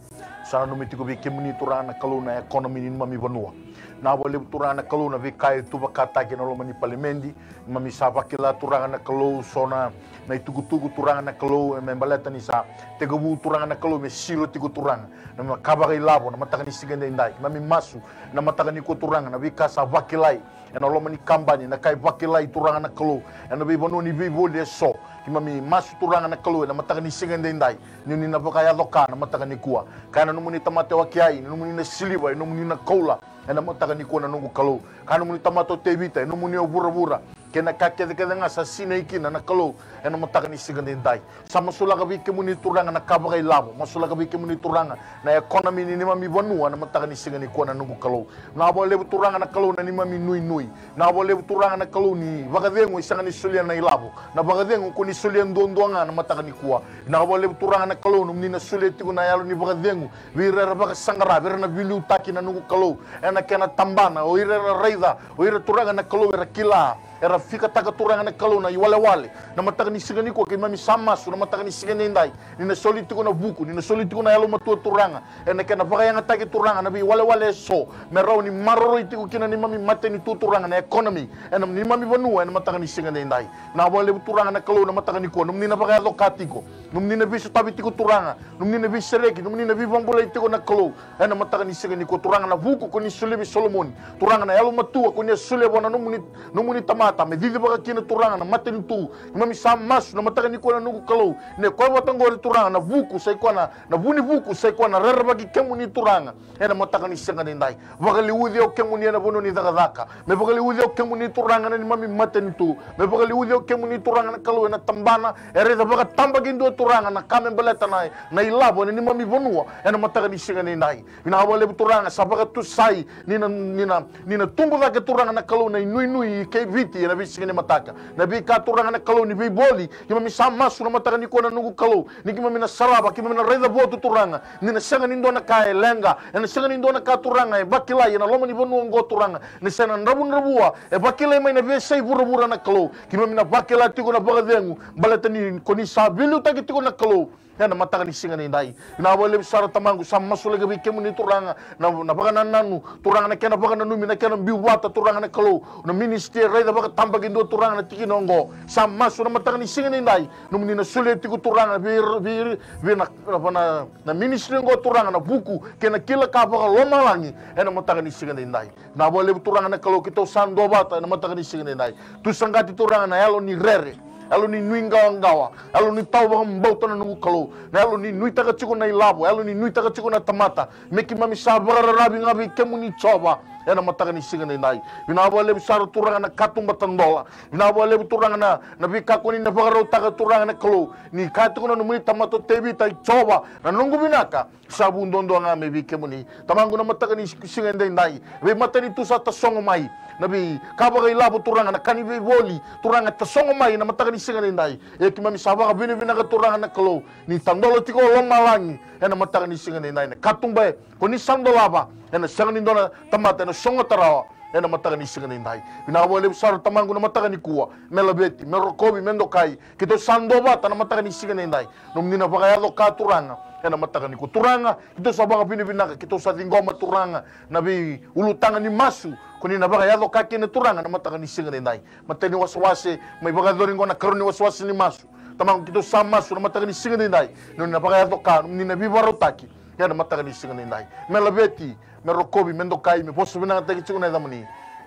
Sa nanumi tiko vei kemuni Turaga na Kalou na economy ni neimami vanua. Vinaka vakalevu Turaga na Kalou na veika e tuvakataki ena loma ni palimedi. Keimami sa vakila Turaga na Kalou so na, na itukutuku Turaga na Kalou, e me baleta ni sa tekivu Turaga na Kalou me siro tiko Turaga na ka vakailavo na mataka ni siga edaidai. Keimami masu na mataka nikua Turaga na veika sa vakilai ena loma ni kabani, na ka e vakilai Turaga na Kalou ena veivanua ni veivoli eso. Keimami masu Turaga na Kalou ena mataka ni siga edaidai, ni oni na vakayaco ka na mataka nikua. Kaya na nomuni tamata o Akiai, na nomuni na siliva, e nomuni na koula. Ena mataka nikua na noqu Kalou, ka nomuni tamata o Tevita, e nomuni o vuravura kei na ka kecekece ga sa sinai kina na Kalou. Ena mataka ni siga edaidai, sa masulaka vei kemuni Turaga na ka vakailavo, masulaka vei kemuni Turaga na economy ni neimami vanua ena mataka ni siga nikua na noqu Kalou. Vinaka vakalevu Turaga na Kalou na neimami nuinui. Vinaka vakalevu Turaga na Kalou ni vakacegu e sega ni solia na ilavo, na vakacegu ko ni solia duadua ga na mataka nikua. Vinaka vakalevu Turaga na Kalou nomuni na solia tiko na yalo ni vakacegu vei ira era vakasaqara, vei ira na veiliutaki na noqu Kalou, ena kena tabana, o ira era raica, o ira Turaga na Kalou era kila, era fikataka Turaga na Kalou na iwalewale. Na mataka ni siga nikua keimami sa masu na mataka ni siga edaidai, ni na soli tiko na vuku, ni na soli tiko na yalomatua Turaga, ena kena vakayagataki Turaga na veiwalewale eso, me rawa ni maroroi tiko kina neimami matanitu Turaga na economy ena neimami vanua ena mataka ni siga edaidai. Vinaka vakalevu Turaga na Kalou na mataka nikua, nomuni na vakayaco ka tiko, nomuni na veisotavi tiko Turaga, nomuni na veisereki, nomuni na veivakabulai tiko na Kalou. Ena mataka ni siga nikua Turaga na vuku ko ni solia vei Solomoni, Turaga na yalomatua ko ni a solia vua na nomuni, nomuni tamata me cicivaka kina Turaga na matanitu. Keimami sa masu na mataka nikua na noqu Kalou, ni koya vata oqori Turaga na vuku sa i koya na, na vu ni vuku sa i koya na rerevaki kemuni Turaga. Ena mataka ni siga edaidai, vakaliuci o kemuni ena vanua ni cakacaka. Me vakaliuci o kemuni Turaga na neimami matanitu. Me vakaliuci o kemuni Turaga na Kalou ena tabana e raica vakatabakidua Turaga, na ka me baleta na, na ilavo ena neimami vanua ena mataka ni siga nidai. Vinaka vakalevu Turaga, sa vakatusai ni na, ni na, ni na tubu cake Turaga na Kalou na inuinui kei Viti ena veisiga ni mataka. Na veika Turaga na Kalou ni veivoli, keimami sa masu na mataka nikua na noqu Kalou, ni keimami na sarava, keimami na raica votu Turaga, ni na sega ni dua na ka e leqa, ena sega ni dua na ka Turaga e vakilai ena loma ni vanua oqo Turaga, ni sa na dravudravua e vakilai mai na veiyasai vuravura na Kalou. Keimami na vakila tiko na vakacegu, baleta ni ko ni sa veiliutaki tiko na Kalou ena mataka ni siga nidai. Vinaka vakalevu sara Tamaqu, sa masulaki vei kemuni Turaga na, na vakanananu Turaga, na kena vakananumi, na kena biu vata Turaga na Kalou, na ministry e raica vakatabakidua Turaga na tikina oqo. Sa masu na mataka ni siga nidai, nomuni na solia tiko Turaga vei, vei, vei na, na, na, na ministry oqo Turaga na vuku kei na kila ka vakalomalagi ena mataka ni siga nidai. Vinaka vakalevu Turaga na Kalou, keitou sa duavata ena mataka ni siga nidai. Tu saqati Turaga na yalo ni rere, yalo ni nuiqawaqawa, yalo ni tau vakabauta na noqu Kalou, na yalo ni nuitaka tiko na ilavo, yalo ni nuitaka tiko na tamata, me keimami sa vakararavi ga vei kemuni Jiova ena mataka ni siga nidai. Vinaka vakalevu sara Turaga na katuba tadola. Vinaka vakalevu Turaga na, na veika ko ni na vakarautaka Turaga na Kalou, ni kaya tiko na nomuni tamata o Tevita, i Jiova na noqu vinaka sa vu duadua ga mai vei kemuni. Tamaqu na mataka ni siga edaidai, veimatanitu sa tasogo mai, na veika vakailavo Turaga, na ka ni veivoli Turaga tasogo mai na mataka ni siga edaidai. E keimami sa vakavinavinaka Turaga na Kalou, ni tadola tiko o lomalagi ena mataka ni siga edaidai. Na katuba e ko ni sa dolava, ena sega ni dua na tamata ena sogota rawa ena mataka ni siga edaidai. Vinaka vakalevu sara Tamaqu na mataka nikua, me laveti, me rokovi, me dokai. Keitou sa duavata na mataka ni siga edaidai, nomuni na vakayaco ka Turaga ena mataka nikua Turaga. Keitou sa vakavinavinaka, keitou sa ciqoma Turaga na veiulutaga ni masu ko ni na vakayaco ka kina Turaga na mataka ni siga edaidai. Matai ni wasewase, mai vakayacori oqo na karua ni wasewase ni masu. Tamaqu keitou sa masu na mataka ni siga edaidai, nomuni na vakayaco ka, nomuni na veivakarautaki ena mataka ni siga edaidai. Me laveti, me rokovi, me dokai, me vosa vinakataki tiko na yacamuni.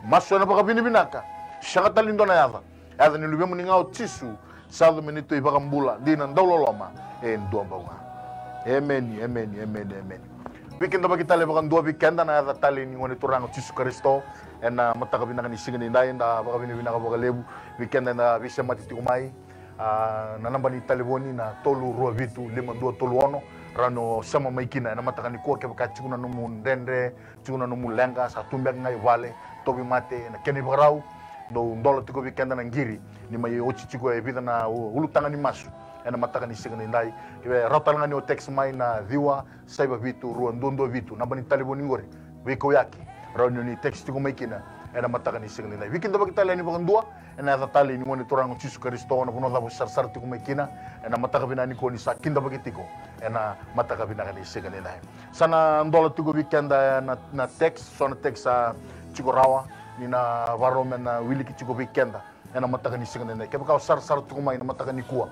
Masu ena vakavinavinaka, sega tale ni dua na yaca, yaca ni Luvemuni ga o Jisu, sa yaco me neitou iVakabula, dina, dauloloma e dua bau ga. Emeni, emeni, emeni, emeni. Veikidavaki tale vakadua vei keda na yaca talei ni Gone Turaga o Jisu Karisito ena mataka vinaka ni siga edaidai. Da vakavinavinaka vakalevu vei keda eda veisemati tiko mai. A, na naba ni talevoni na tolu rua vitu lima dua tolu ono, rawa ni o sema mai kina ena mataka nikua kevaka tiko na nomu dredre, tiko na nomu leqa, sa tu beka ga i vale, tauvimate, na kena ivakarau. Dou dola tiko vei keda na qiri ni mai oti tiko e vica na u-, ulutaga ni masu ena mataka ni siga edaidai. Ke rawa tale ga ni o text mai na ciwa saiva vitu rua dua dua vitu, naba ni talevoni qori veikauyaki, rawa ni o ni text tiko mai kina ena mataka ni siga edaidai. Veikidavaki tale yani vakadua ena yaca talei ni Gone Turaga o Jisu Karisito, na vanua cava o sarasara tiko mai kina ena mataka vinaka nikua, ni sa kidavaki tiko ena mataka vinaka ni siga edaidai. Sa na dola tiko vei keda na, na text, so na text sa tiko rawa, ni na vakarau me na wiliki tiko vei keda ena mataka ni siga edaidai. Kevaka o sarasara tiko mai na mataka nikua,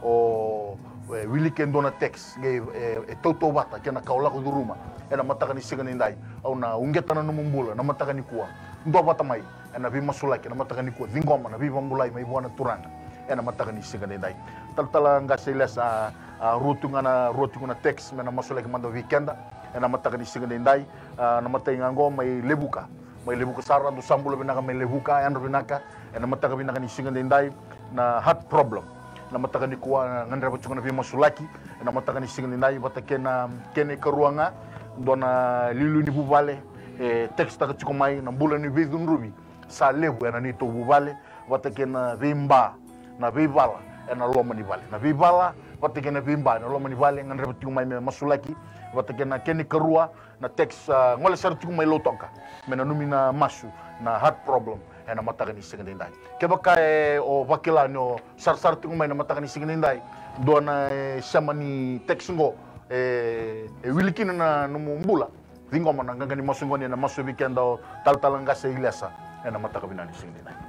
o, e, wiliki e dua na text qai, e, e tautauvata kei na ka o lako curuma ena mataka ni siga edaidai, au na uqeta na nomu bula na mataka nikua. Duavata mai ena veimasulaki na mataka nikua, ciqoma na veivakabulai mai vua na Turaga ena mataka ni siga edaidai. Talatala Qase Ilesa, a, rua tiko ga na, rua tiko na text me na masulaki mada vei keda ena mataka ni siga edaidai. A, na matai ga oqo mai Levuka, mai Levuka sara, dou sa bula vinaka mai Levuka, yadra vinaka ena mataka vinaka ni siga edaidai. Na heart problem na mataka nikua, gadreva tiko na veimasulaki ena mataka ni siga edaidai, vata kei na kena ikarua ga, dua na liuliu ni vuvale, e, textaka tiko mai, na bula ni veicudruvi sa levu ena neitou vuvale, vata kei na veiba, na veivala ena loma ni vale, na veivala vata kei na veiba ena loma ni vale, gadreva tiko mai me masulaki. Vata kei na kena ikarua na text, a, gole sara tiko mai Lautoka, me nanumi na masu na heart problem ena mataka ni siga edaidai. Kevaka, e, o vakila ni o sarasara tiko mai na mataka ni siga edaidai, dua na, e, sema ni text oqo, e, e wili kina na nomu bula, ciqoma na qaqa ni masu oqo ni na masu vei keda o Talatala Qase Ilesa ena mataka vinaka ni siga edaidai.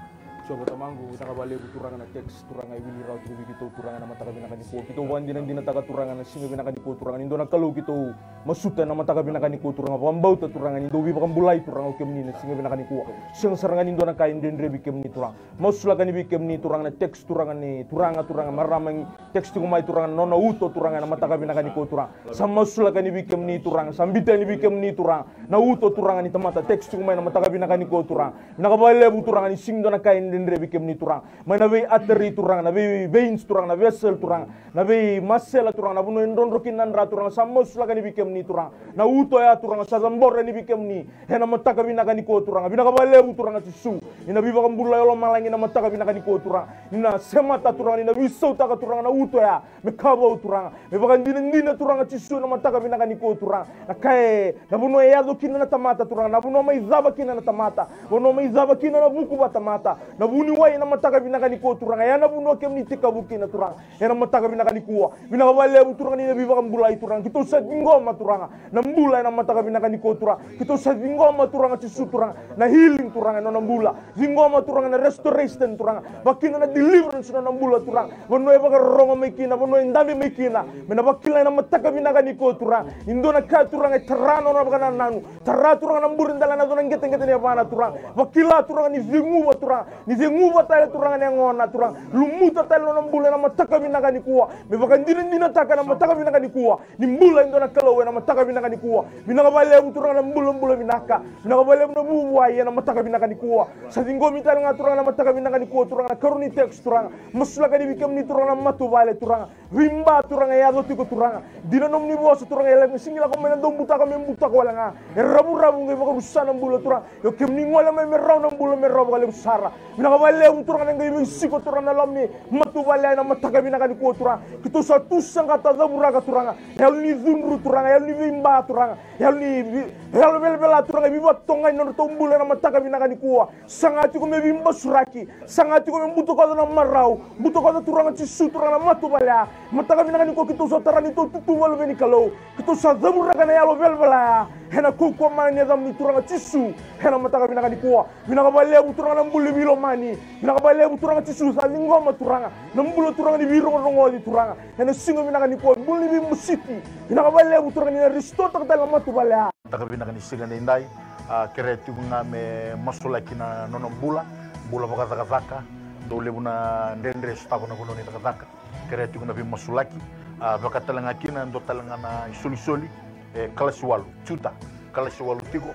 Jiova Tamaqu, vinaka vakalevu Turaga na text, Turaga, e wili rawa tiko vei keitou Turaga na mataka vinaka nikua. Keitou vakadinadinataka Turaga na siga vinaka nikua Turaga, ni dua na Kalou keitou masuta ena mataka vinaka nikua Turaga. Vakabauta Turaga ni dou veivakabulai Turaga o kemuni na siga vinaka nikua. Sega sara ga ni dua na ka e dredre vei kemuni Turaga. Masulaka ni vei kemuni Turaga na text Turaga, ni Turaga, Turaga, marama ni text tiko mai Turaga, na nona uto Turaga ena mataka vinaka nikua Turaga. Sa masulaka ni vei kemuni Turaga, sa biuta ni vei kemuni Turaga na uto Turaga ni tamata text tiko mai na mataka vinaka nikua Turaga. Vinaka vakalevu Turaga ni sega ni dua na ka e dredre vei kemuni Turaga. Mai na vei artery Turaga, na vei veins Turaga, na vessel Turaga, na vei masela Turaga, na vanua e drodro kina na dra Turaga, sa masulaka yani vei kemuni Turaga. Na uto ya Turaga, sa cabora yani vei kemuni. Ena mataka vinaka nikua Turaga. Vinaka vakalevu Turaga Jisu. Ni na veivakabulai o lomalagi ena mataka vinaka nikua Turaga. Ni na semata Turaga, ni na veisautaka Turaga na uto ya. Me ka vou Turaga. Me vakadinadina Turaga Jisu ena mataka vinaka nikua Turaga. Na ka e, na vanua e yaco kina na tamata Turaga. Na vanua mai cava kina na tamata. Vanua mai cava kina na vuku vatamata. Na vuniwai ena mataka vinaka nikua Turaga. Ya na vanua kemuni tekivu kina Turaga. Ena mataka vinaka nikua. Vinaka vakalevu Turaga ni na veivakabulai Turaga. Keitou sa ciqoma Turaga. Na bula ena mataka vinaka nikua Turaga. Keitou sa ciqoma Turaga Jisu Turaga. Na healing Turaga ena nona bula. Ciqoma Turaga na restoration Turaga. Vakakina na deliverance ena nona bula Turaga. Vanua e vakarorogo mai kina, vanua e dabe mai kina. Me na vakila ena mataka vinaka nikua Turaga. Ni dua na ka Turaga e tara na nona vakanananu. Tara Turaga na bure dela na dua na qeteqete ni yavana Turaga. Vakila Turaga ni ceguva Turaga. Ni ceguva tale Turaga na yagona Turaga. Lumuta tale na nona bula ena mataka vinaka nikua. Me vakadinadinataka ena mataka vinaka nikua. Ni bula e dua na Kalou ena mataka vinaka nikua. Vinaka vakalevu Turaga na bulabula vinaka. Vinaka vakalevu na vuavuai ena mataka vinaka nikua. Sa ciqomi tale ga Turaga na mataka vinaka nikua Turaga na karua ni text Turaga. Masulaka yani vei kemuni Turaga na matavuvale Turaga. Veiba Turaga e yaco tiko Turaga. Dina nomuni vosa Turaga e lako sigi lako mai na daubutako me butako wale ga. E ravuravu qai vakarusa na bula Turaga. Io kemuni gole mai me rawa na bula me rawa vakalevu sara. Vinaka vakalevu Turaga na qai veisiko Turaga na loma ni matavuvale ena mataka vinaka nikua Turaga. Keitou sa tu saqata cavuraka Turaga. Yalo ni cudru Turaga, yalo ni veiba Turaga. Yalo ni vi-, yalo velavela Turaga, e veivatogani na nodratou bula ena mataka vinaka nikua. Saga tiko me veibasuraki. Saga tiko me butakoca na marau. Butakoca Turaga Jisu Turaga na matavuvale. Mataka vinaka nikua keitou sa tara ni tou tutu valuve ni Kalou. Keitou sa cavuraka na yalo velavela. Ena kaukaua mana ni yacamuni Turaga Jisu. Ena mataka vinaka nikua. Vinaka vakalevu Turaga na bula ni veilomani. Vinaka vakalevu Turaga Jisu sa ciqoma Turaga. Na bula Turaga ni veirogorogoci Turaga. Ena siga vinaka nikua. Bula ni veimositi. Vinaka vakalevu Turaga ni na restore-taka tale na matavuvale. Mataka vinaka ni siga nidai, a, kerea tiko ga me masulaki na nona bula, bula vakacakacaka, dau levu na dredre sotava na vanua ni cakacaka. Kerea tiko na veimasulaki, a, vaka tale ga kina, dua tale ga na isolisoli, e, kalasi walu, Juta, kalasi walu tiko,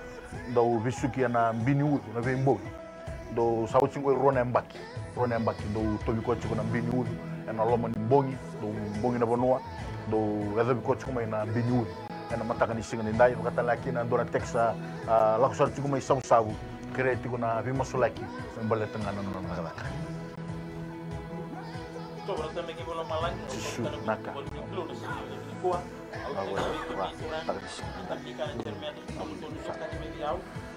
dau vesuki ena bi ni ucu, na veibogi. Dou sa oti qo e rua na yabaki. Rua na yabaki dou tauvi koya tiko na bi ni ucu ena loma ni bogi, dou bogi na vanua, dou yacovi koya tiko mai na bi ni ucu. Ena mataka ni siga nidai, vaka tale ga kina dua na text sa, a, lako sara tiko mai Savusavu, kerea tiko na veimasulaki me baleta ga na nona cakacaka. Jisu, naka. Vinaka vakalevu Turaga, mataka ni siga nidai.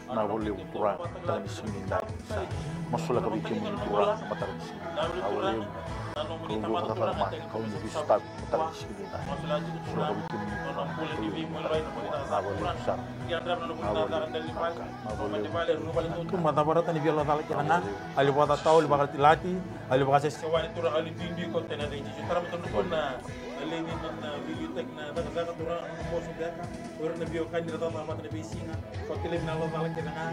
Vinaka vakalevu Turaga, mataka ni siga nidai. Sa masulaka vei kemuni Turaga, mataka ni siga nidai. Vinaka vakalevu. Kalou vakacalama, Kalou ni veisotavi, mataka ni siga nidai. Masulaka vei kemuni Turaga, Kalou. Vinaka vakalevu sara. Vinaka vakalevu. Naka, vinaka vakalevu. Naka. Tuma, cavarata ni veiyalayalati kece ga. Vinaka vakalevu. Ali vakatatau, ali vakalatilati, ali vakasese. Wani Turaga, ali bibi ko tena rei Jisu. Tara mata nukuna. Na levu ni na veiliutaki na cakacaka Turaga, na boso beka. O ira na veiwekani ra cakacaka vata na veisiga. Vakalevu na yalo cala kece ga.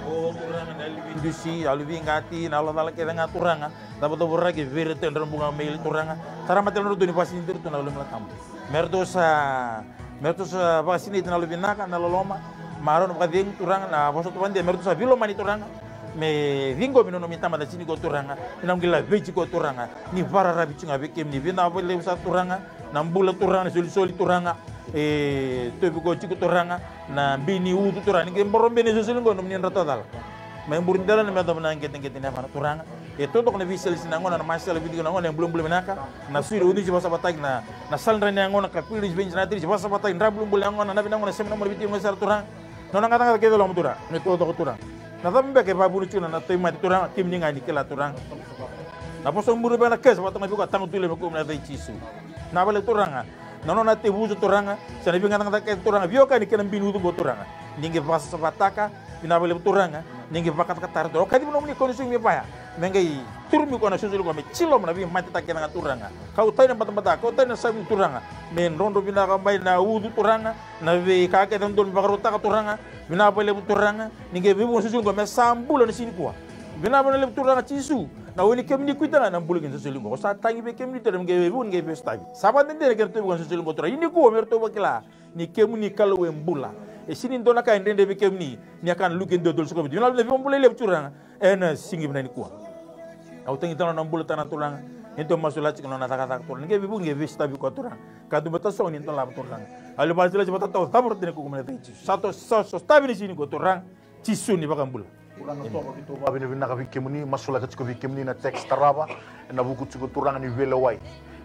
O Turaga na yalo vei dusi, yalo veiqati, na yalo cala kece ga Turaga. Cavacavuraki vei iratou e dra buga mai Turaga. Tara mata na ratou ni vakasinaiti iratou na Yalo Tabu. Me ratou sa, me ratou sa vakasinaiti na yalo vinaka, na loloma. Marau na vakacegu Turaga, na vosa tu vade, me ratou sa veilomani Turaga. Me ciqomi na nomuni tamata tiko Turaga, me na qai laveti koya Turaga, ni vakararavi tiko ga vei kemuni. Vinaka vakalevu sara Turaga, na bula Turaga, na solisoli Turaga, e tauvi koya tiko Turaga, na bi ni ucu Turaga, ni qai boro beka na isolisoli qo, nomuni dra tacala. Mai buri dela na me yacova na qeteqete ni yavana Turaga. E totoka na veisalesi na yagona, na masela vei tiko na yagona, e bulabula vinaka, na sui ni uciuci vakasavataki, na, na sala dra ni yagona, ka pili ni vei na tiri vakasavataki, dra bulabula yagona, na vinagona, sema na mona vei tiko sara Turaga. Nona gatagata kece loma Turaga, me totoka Turaga. Na cava beka e vakavuna tiko na tauvimate Turaga, kemuni ga ni kila Turaga. Na vosa buru beka na kesa, vakatoka vei koya taga tu levu me kua na yaca i Jisu. Na vale Turaga, na nona tevucu Turaga, sa na veigatagata kece Turaga, veiwekani kei na bi ni ucu qo Turaga. Ni qai vakasavataka, vinaka vakalevu Turaga, ni qai vakatakataraka Turaga. O kacivi nomuni kau ni sugi me vaya. Me qai turumi koya na solisoli qo me jiloma na veimatetaka kece ga Turaga. Kau tani na batabata, kau tani na savi Turaga. Me drodro vinaka mai na ucu Turaga. Na veika kece dodonu me vakarautaka Turaga, vinaka vakalevu Turaga, ni qai veivuke na solisoli qo me sa bula na siga nikua. Vinaka vakalevu Turaga Jisu, na wai ni kemuni kuita ga na bula kina solisoli qo. Ko sa tagi vei kemuni Turaga, ni qai veivuke, ni qai veisotavi. Sa vakadede na kena tauvi koya na solisoli qo Turaga. Ia nikua me ratou vakila ni kemuni Kalou e bula. E sega ni dua na ka e dredre vei kemuni, ni a ka na luke dua tolu sikovi. Vinaka vakalevu na veivakabulai levu Turaga, ena siga vinaka nikua. Au tagi tale na bula tana Turaga. Ni tou masulaka tiko na nona cakacaka Turaga. Ni qai veivuke qai veisotavi koya Turaga. Ka tu bata so ni dolava Turaga. Au le vale tale vata tau cavura tani kuku mai na cai Jisu. Sa to sa so stavi ni sini ko Turaga. Jisu ni vakabula. Turaga toka vitou vavinavinaka vei kemuni, masulaka tiko vei kemuni na text tarava. Ena vuku tiko Turaga ni veilewai.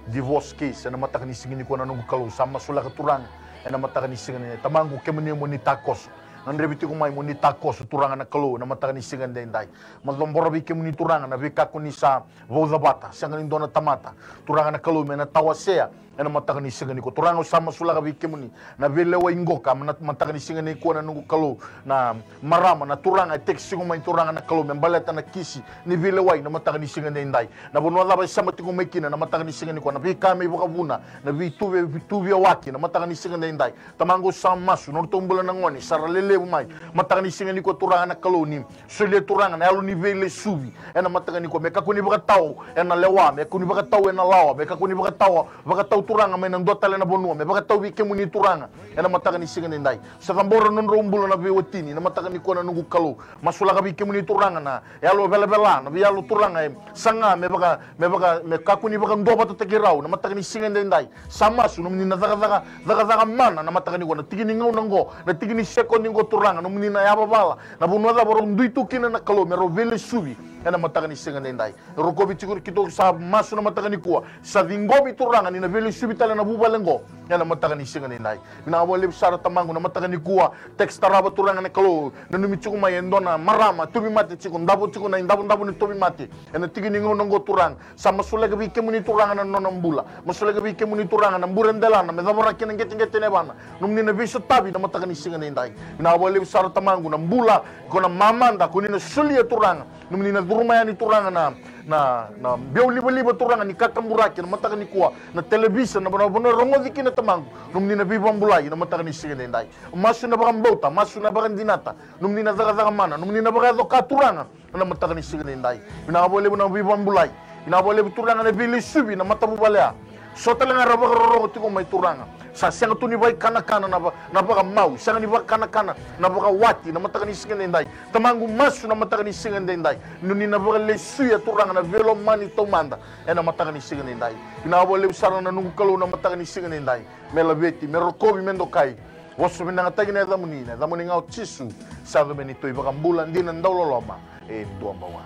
Divorce case, ena mataka ni siga ni kua na noqu Kalou. Sa masulaka Turaga. Ena mataka ni siga ni tamaqu kemuni mo ni takoso. Na drevi tiko mai mo ni takoso Turaga na Kalou. Ena mataka ni siga ni daidai. Ma cabora vei kemuni Turaga na veika ko ni sa vauca vata, sega ni dua na tamata. Turaga na Kalou me na tawasea, ena mataka ni siga ni kua. Turaga au sa masulaka vei kemuni, na veilewai qoka, ena mataka ni siga ni kua na noqu Kalou, na marama, na turaga, e text tiko mai Turaga na Kalou, me baleta na kisi, ni veilewai, na mataka ni siga ni daidai. Na vanua cava e sema tiko mai kina, na mataka ni siga ni kua, na veika me ivakavuna, na veitu vei, veitu veiyawaki, na mataka ni siga ni daidai. Tamaqu sa masu, nodratou bula na gone, sa ra lelevu mai. Mataka ni siga ni kua Turaga na Kalou ni. Solia Turaga na yalo ni veilesuvi. Ena mataka ni kua, me kakua ni vakatau, ena lewa, me kakua ni vakatau, ena lawa, me kakua ni vakatau, vakatau Turaga, mai na dua tale na vanua, me vakatau vei kemuni Turaga. Ena mataka ni siga ni dai. Sa cabora nodrau bula na veiwatini, na mataka ni kua na noqu Kalou. Masulaka vei kemuni Turaga na yalo velavela, na veiyalo Turaga, e saga, me vaka, me vaka, me kakua ni vakaduavatataki rau, na mataka ni siga ni dai. Sa masu, nomuni na cakacaka, cakacaka mana, na mataka ni kua, na tiki ni gauna oqo, na tiki ni sekodi oqo Turaga, nomuni na yavavala, na vanua cava rau dui tu kina na Kalou, me rau veilesuvi, ena mataka ni siga ni dai. Rokovi tiko keitou sa masu na mataka ni kua, sa ciqomi Turaga, ni na veilesuvi tale na vuvale oqo, ena mataka ni siga ni dai. Vinaka vakalevu sara Tamaqu, na mataka ni kua, text tarava Turaga na Kalou, nanumi tiko mai e dua na marama, tauvimate tiko, davo tiko na idavodavo ni tauvimate, ena tiki ni gauna oqo Turaga, Sa masulaki vei kemuni Turaga na nona bula. Masulaki vei kemuni Turaga na bure delana me cavoraki na qeteqete ni yavana. Nomuni na veisotavi na mataka ni siga ni dai. Vinaka vakalevu sara Tamaqu na bula, ko na mamada, ko ni na solia Turaga. Nomuni na curuma yani Turaga na, na, na biau livaliva Turaga ni kakaburaki na mataka ni kua. Na televisa, na vanua, vanua rogoci kina Tamaqu. Nomuni na veivabulai na mataka ni siga ni dai. Masu na vakabauta, masu na vakadinata. Nomuni na cakacaka mana, nomuni na vakayaco ka Turaga. Ena mataka ni siga ni dai. Vinaka vakalevu na veivabulai. Vinaka vakalevu Turaga na veilesuvi na matavuvale ya. So tale ga ra vakarorogo tiko mai Turaga. Sa sega tu ni vakaikanakana na, va, na vakamau. Sega ni vakakanakana na vakawati na mataka ni siga ni dai. Tamaqu masu na mataka ni siga ni dai. Nomuni na vakalesuya Turaga na veilomani taumada. Ena mataka ni siga ni dai. Vinaka vakalevu sara na noqu Kalou na mataka ni siga ni dai. Me laveti, me rokovi, me dokai. Vosa vinakataki na yacamuni, na yacamuni ga o Jisu, sa yaco me ni tui vakabula, dina dauloloma, e dua bau ga.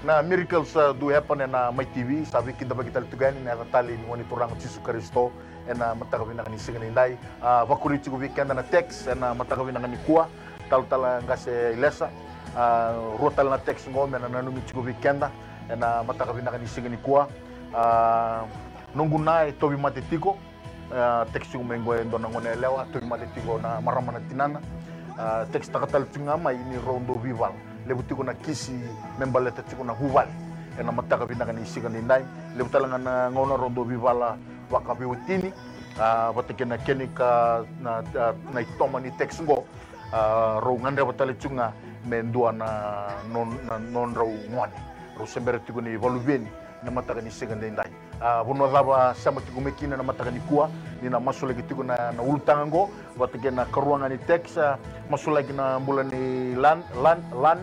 Na miracles, uh, do happen ena Mai T V, sa veikidavaki tale tiko yani na yaca talei ni Gone Turaga o Jisu Karisito, ena mataka vinaka ni siga ni dai. Uh, vakuri tiko vei keda na text, ena mataka vinaka ni kua, talatala qase Ilesa, uh, rua tale na text qo, me na nanumi tiko vei keda, ena mataka vinaka ni siga ni kua. Uh, noqu na e tauvimate tiko, A, text tiko mai qo e dua na gone yalewa, tauvimate tiko na marama na tinana. A, text taka tale tiko ga mai ni rau dau veivala. Levu tiko na kisi me baleta tiko na vuvale. Ena mataka vinaka ni siga ni dai. Levu tale ga na gauna rau dau veivala vakaveiwatini. A, vata kei na kena ka na, a, na itoma ni text qo. A, rau gadreva tale tiko ga me dua na, non, na nodrau gone. Rau se bera tiko ni valuveni na mataka ni siga ni dai. A, vanua cava sema tiko mai kina na mataka ni kua, ni na masulaki tiko na, na ulutaga qo, vata kei na karua ga ni text, a, masulaki na bula ni Lan, Lan, Lan,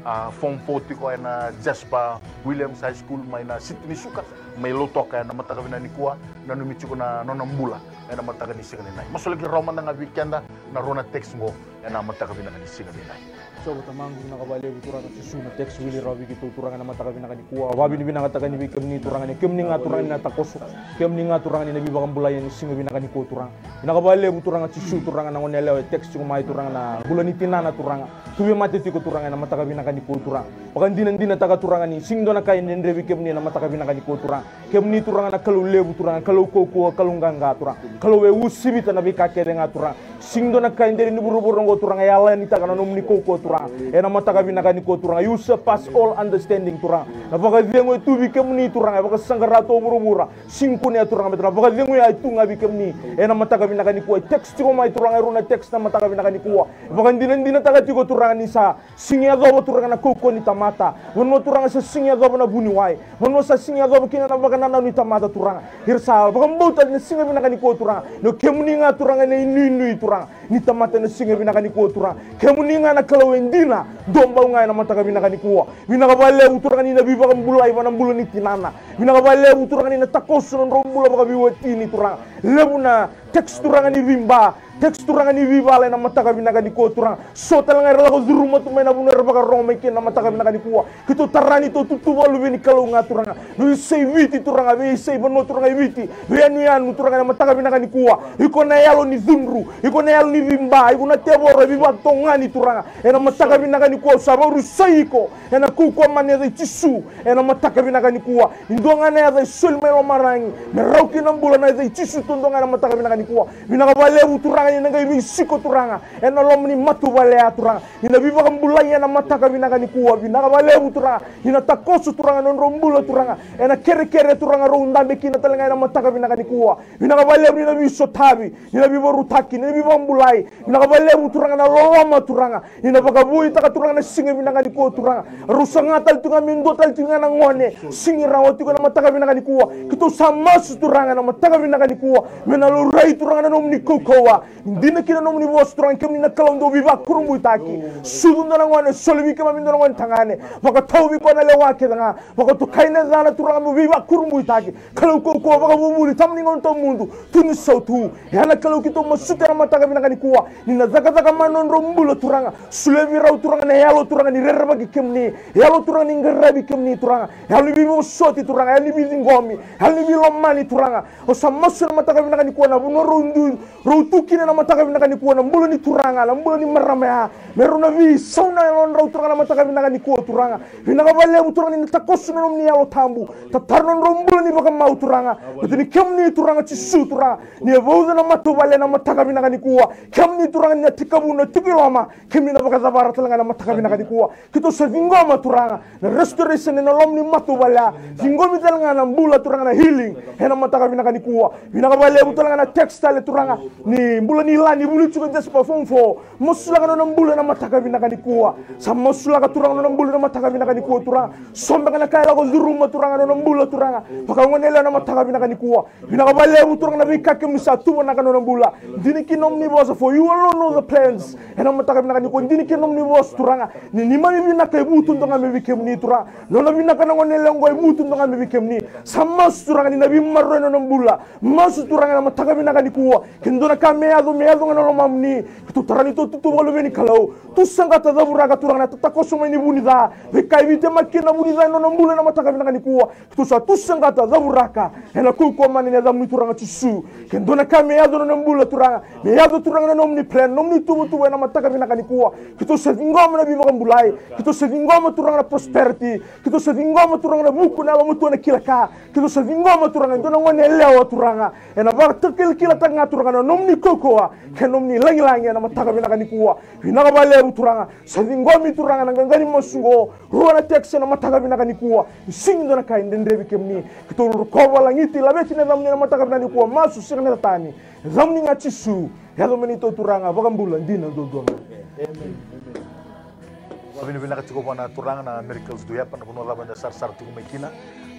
a, form four tiko ena Jasper Williams High School mai na City ni Suka, mai Lautoka ena mataka vinaka ni kua, nanumi tiko na nona bula ena mataka ni siga ni dai. Masulaki rawa mada ga vei keda na rua na text qo. Ena mataka vinaka ni siga ni dai. Jiova Tamaqu, vinaka vakalevu Turaga Jisu na text wili rawa vei keitou Turaga ena mataka vinaka ni kua. Vakavinavinakataka ni vei kemuni Turaga ni kemuni ga Turaga ni na takoso. Kemuni ga Turaga ni na veivakabulai ena siga vinaka ni kua Turaga. Vinaka vakalevu Turaga Jisu Turaga na gone yalewa e text tiko mai Turaga na bula ni tinana Turaga. Tauvimate tiko Turaga ena mataka vinaka ni kua Turaga. Vakadinadinataka Turaga ni sega ni dua na ka e dredre vei kemuni ena mataka vinaka ni kua Turaga. Kemuni Turaga na Kalou levu Turaga, Kalou kaukauwa, Kalou qaqa Turaga. Kalou e usivita na veika kece ga Turaga. Sega ni dua na ka e dere ni vuravura oqo Turaga e yalanitaka na nomuni kaukauwa Turaga. Ena mataka vinaka ni kua Turaga. You surpass all understanding Turaga. Na vakacegu e tu vei kemuni Turaga e vakasaqara tu o vuravura. Sega ni kunea Turaga me Turaga. Vakacegu ya e tu ga vei kemuni. Ena mataka vinaka nikua. E text tiko mai Turaga e rua na text na mataka vinaka nikua. E vakadinadinataka tiko Turaga ni sa sega ni yacova Turaga na kaukauwa ni tamata. Vanua Turaga sa sega ni yacova na vuniwai. Vanua sa sega ni yacova kina na vakanananu ni tamata Turaga. Ira sa vakabauta na siga vinaka nikua Turaga. No kemuni ga Turaga na inuinui Turaga ni tamata na siga vinaka nikua Turaga. Kemuni ga na Kalou e dina, dua bau ga ena mataka vinaka nikua. Vinaka vakalevu Turaga ni na veivakabulai vua na bula ni tinana. Vinaka vakalevu Turaga ni na takoso na nodrau bula vakaveiwatini Turaga. Levu na text Turaga ni veiba, text Turaga ni veivala ena mataka vinaka nikua Turaga. So tale ga era lako curuma tu mai na vanua era vakarogo mai kina na mataka vinaka nikua. Keitou tara ni tou tutu valuve ni Kalou ga Turaga. Veiyasai Viti Turaga, veiyasai vanua Turaga i Viti. Veiyanuyanu Turaga ena mataka vinaka nikua. Iko na yalo ni cudru, iko na yalo ni veiba, iko na tevoro e veivakatogani Turaga. Ena mataka vinaka nikua au sa vakarusai iko ena kaukauwa mana ni yaca i Jisu. Ena mataka vinaka nikua, e dua ga na yaca e soli mai lomalagi me rau kina na bula, na yaca i Jisu tu dua ga ena mataka vinaka nikua. Vinaka vakalevu Turaga ni na qai veisiko Turaga ena loma ni matavuvale ya Turaga. Ni na veivakabulai ena mataka vinaka nikua. Vinaka vakalevu Turaga ni na takoso Turaga na nodrau bula Turaga ena kerekere Turaga rau dabe kina tale ga ena mataka vinaka nikua. Vinaka vakalevu ni na veisotavi, ni na veivakarautaki, ni na veivakabulai. Vinaka vakalevu Turaga na loloma Turaga ni na vakavoutaka Turaga na siga vinaka nikua Turaga. Rau saga tale tu ga me dua tale tu ga na gone sega ni rawa tiko ena mataka vinaka nikua. Keitou sa masu Turaga ena mataka vinaka nikua me na laurai Turaga na nomuni kaukauwa. Dina kina na nomuni vosa Turaga, kemuni na Kalou dau veivakurabuitaki. Sucu dua na gone, soli vei keimami dua na gone tagane. Vakatau vei koya na lewa kece ga. Vakatokai na yacana Turaga meu veivakurabuitaki. Kalou kaukauwa, vakavuvuli, Tamani gauna tawamudu, tu ni sautu. Ya na Kalou keitou masuta ena mataka vinaka nikua ni na cakacaka mai na nodrau bula Turaga. Solia vei rau Turaga na yalo Turaga ni rerevaki kemuni, yalo Turaga ni qaravi kemuni Turaga, yalo ni veivosoti Turaga, yalo ni veiciqomi, yalo ni veilomani Turaga. Au sa masu ena mataka vinaka nikua na vanua rau tu, rau tu kina ena mataka vinaka nikua, na bula ni turaga, na bula ni marama ya, me rau na veisau na yalodrau Turaga na mataka vinaka nikua Turaga. Vinaka vakalevu Turaga ni na takoso na nomuni Yalo Tabu. Tatara na nodrau bula ni vakamau Turaga. Baleta ni kemuni Turaga Jisu Turaga, ni a vauca na matavuvale ena mataka vinaka nikua. Kemuni Turaga ni na tekivu na tiko i loma, kemuni na vakacavara tale ga ena mataka vinaka nikua. Keitou sa ciqoma Turaga na restoration ena loma ni matavuvale ya. Ciqomi tale ga na bula Turaga na healing ena mataka vinaka nikua. Vinaka vakalevu tale ga na text tale Turaga ni bula ni la ni vuli tiko Jasper form four. Masulaka na nona bula ena mataka vinaka nikua. Sa masulaka Turaga na nona bula ena mataka vinaka nikua Turaga. So beka na ka e lako curuma Turaga na nona bula Turaga. Vakagonelewa ena mataka vinaka nikua. Vinaka vakalevu Turaga na veika kemuni sa tuvanaka na nona bula. Dina kina nomuni vosa, for you alone know the plans. Ena mataka vinaka nikua dina kina nomuni vosa Turaga. Ni neimami vinaka e vu tu dua ga mai vei kemuni Turaga. Nona vinaka na gonelewa oqo e vu tu dua ga mai vei kemuni. Sa masu Turaga ni na veimaroroi na nona bula. Masu Turaga ena mataka vinaka nikua. Ke dua na ka me yaco, me yaco ga ena lomamuni. Keitou tara ni tou tutu vakaluve ni Kalou. Tou saqata, cavuraka Turaga na tatakoso mai ni vu ni ca. Veika e veitemaki kina na vu ni ca ena nona bula ena mataka vinaka nikua. Keitou sa tou saqata, cavuraka ena kaukauwa mana ni yacamuni Turaga Jisu. Ke dua na ka me yaco ena nona bula Turaga, me yaco Turaga na nomuni plan, nomuni tuvatuva ena mataka vinaka nikua. Keitou sa ciqoma na veivakabulai. Keitou sa ciqoma Turaga na prosperity. Keitou sa ciqoma Turaga na vuku, na yalomatua, na kila ka. Keitou sa ciqoma Turaga e dua na gone yalewa Turaga. Ena vakatakilakilataka ga Turaga na nomuni kaukauwa kei na nomuni lagilagi ena mataka vinaka nikua. Vinaka vakalevu Turaga. Sa ciqomi Turaga na qaqa ni masu oqo. Rua na text ena mataka vinaka nikua. Ni sega ni dua na ka e dredre vei kemuni. Keitou rokova, lagiti, laveti ena yacamuni ena mataka vinaka nikua. Masu sega ni yaca tani. Yacamuni ga Jisu. Yaco me neitou Turaga vakabula dina duadua ga. Vakavinavinaka tiko vua na Turaga na Miracles Duyape, na vanua cava eda sarasara tiko mai kina.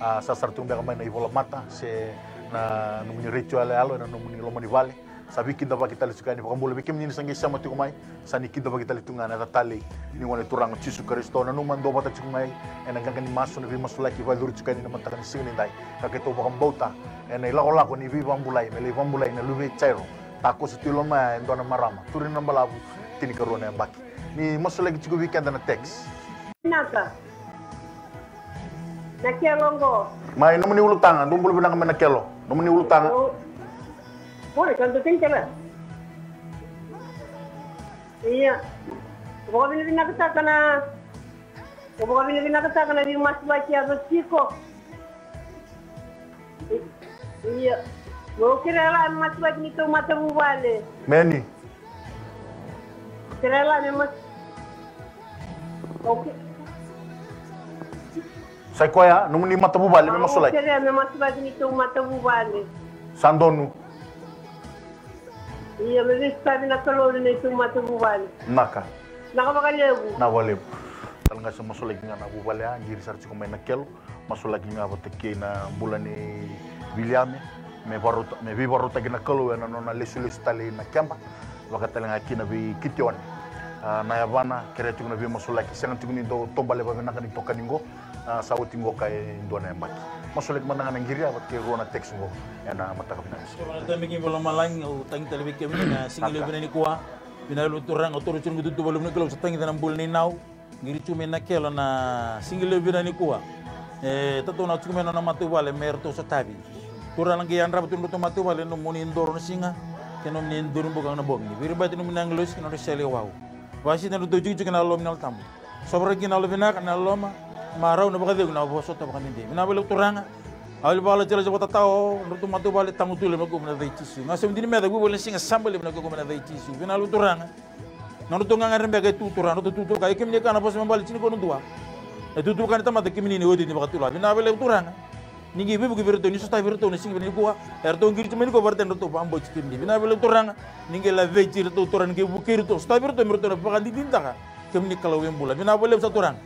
A, sarasara tiko beka mai na ivolamata se na nomuni retio yaloyalo ena nomuni loma ni vale. Sa veikidavaki tale tiko yani, vakabula vei kemuni ni sa qai sema tiko mai. Sa ni kidavaki tale tiko ga na yaca talei ni Gone Turaga o Jisu Karisito. Nanuma duavata tiko mai ena qaqa ni masu, na veimasulaki vakayacori tiko yani ena mataka ni siga nidai. Ka keitou vakabauta ena ilakolako ni veivakabulai, me lai vakabulai na luve i Jairo. Takoso tu i loma ya e dua na marama, turi na balavu, tinikarua na yabaki. Ni masulaki tiko vei keda na text. Vinaka. Na kelo oqo. Mai nomuni ulutaga, dou bula vinaka mai na kelo. Nomuni ulutaga. Oi, ka dou tini kele. Ia. Vakavinavinakataka na, vakavinavinakataka na veimasulaki yaco tiko. Ia. Mo kerea la me masulaki ni tou matavuvale. Meni. Kerea la me mas-, okay. Sa i koya nomuni matavuvale me masulaki. Kerea me masulaki ni tou matavuvale. Sa donu. Ia, me veisotari na Kalou ni neitou matavuvale. Naka. Naka vakalevu. Naka vakalevu. Tale ga sa masulaki ga na vuvale, a qiri sara tiko mai na kelo. Masulaki ga vata kei na bula nei Viliame. Me varauta, me veivarautaki na Kalou ena nona lesulesu tale ina keba. Vaka tale ga kina vei Kitione. A, na yavana, kerea tiko na veimasulaki. Sega tiko ni dau taubale vavinaka ni tokani qo. A, sa oti qo ka e dua na yabaki. Masulaki mada ga na qiri, a, vata kei rua na text qo ena mataka vinaka. Tabiki vakalomalagi, au tagi tale vei kemuni na siga levu vinaka nikua. Vinaka vakalevu Turaga, au taura tiko na noqu itutu vakalevu na Kalou, sa tagica na bula nei Nau. Qiri tiko mai na kelo na siga levu vinaka nikua. E, tatou na tiko mai na nona matavuvale me ratou sotavi. Turaga, qai yadrava tu na nodratou matavuvale na nomuni doro na siga kei na nomuni duru buka na bogi. Ni veiribati na nomuni agilosi kei na nodra sele wau. Vakasita na nodratou jikijiki ena loma ni Yalo Tabu. Sovaraki kina na yalo vinaka, na loloma, marau, na vakacegu, na vosota vakadede. Vinaka vakalevu Turaga. Au vakalatilati vakatatao na nodratou matavuvale, tagutu levu na kua mai na yaca i Jisu. Ga sa dina me yaco, vuvale na siga, saba levu na kua mai na yaca i Jisu. Vinaka vakalevu Turaga. Na nodratou gagadre beka e tu Turaga, nodratou tutu ka, e kemuni ka na vosa me bale tini ko na dua. E tutu ka ni tamata, kemuni ni oti ni vakatula. Vinaka vakalevu Turaga. Ni qai veivuke vei iratou, ni sotavi iratou na siga vinaka nikua. Eratou qiri tu mai nikua, varatai na nodratou vakabauti kemuni. Vinaka vakalevu Turaga. Ni qai laveti iratou Turaga, ni qai vukei iratou, sotavi iratou me ratou na vakadinadinataka kemuni Kalou e bula. Vinaka vakalevu sara Turaga.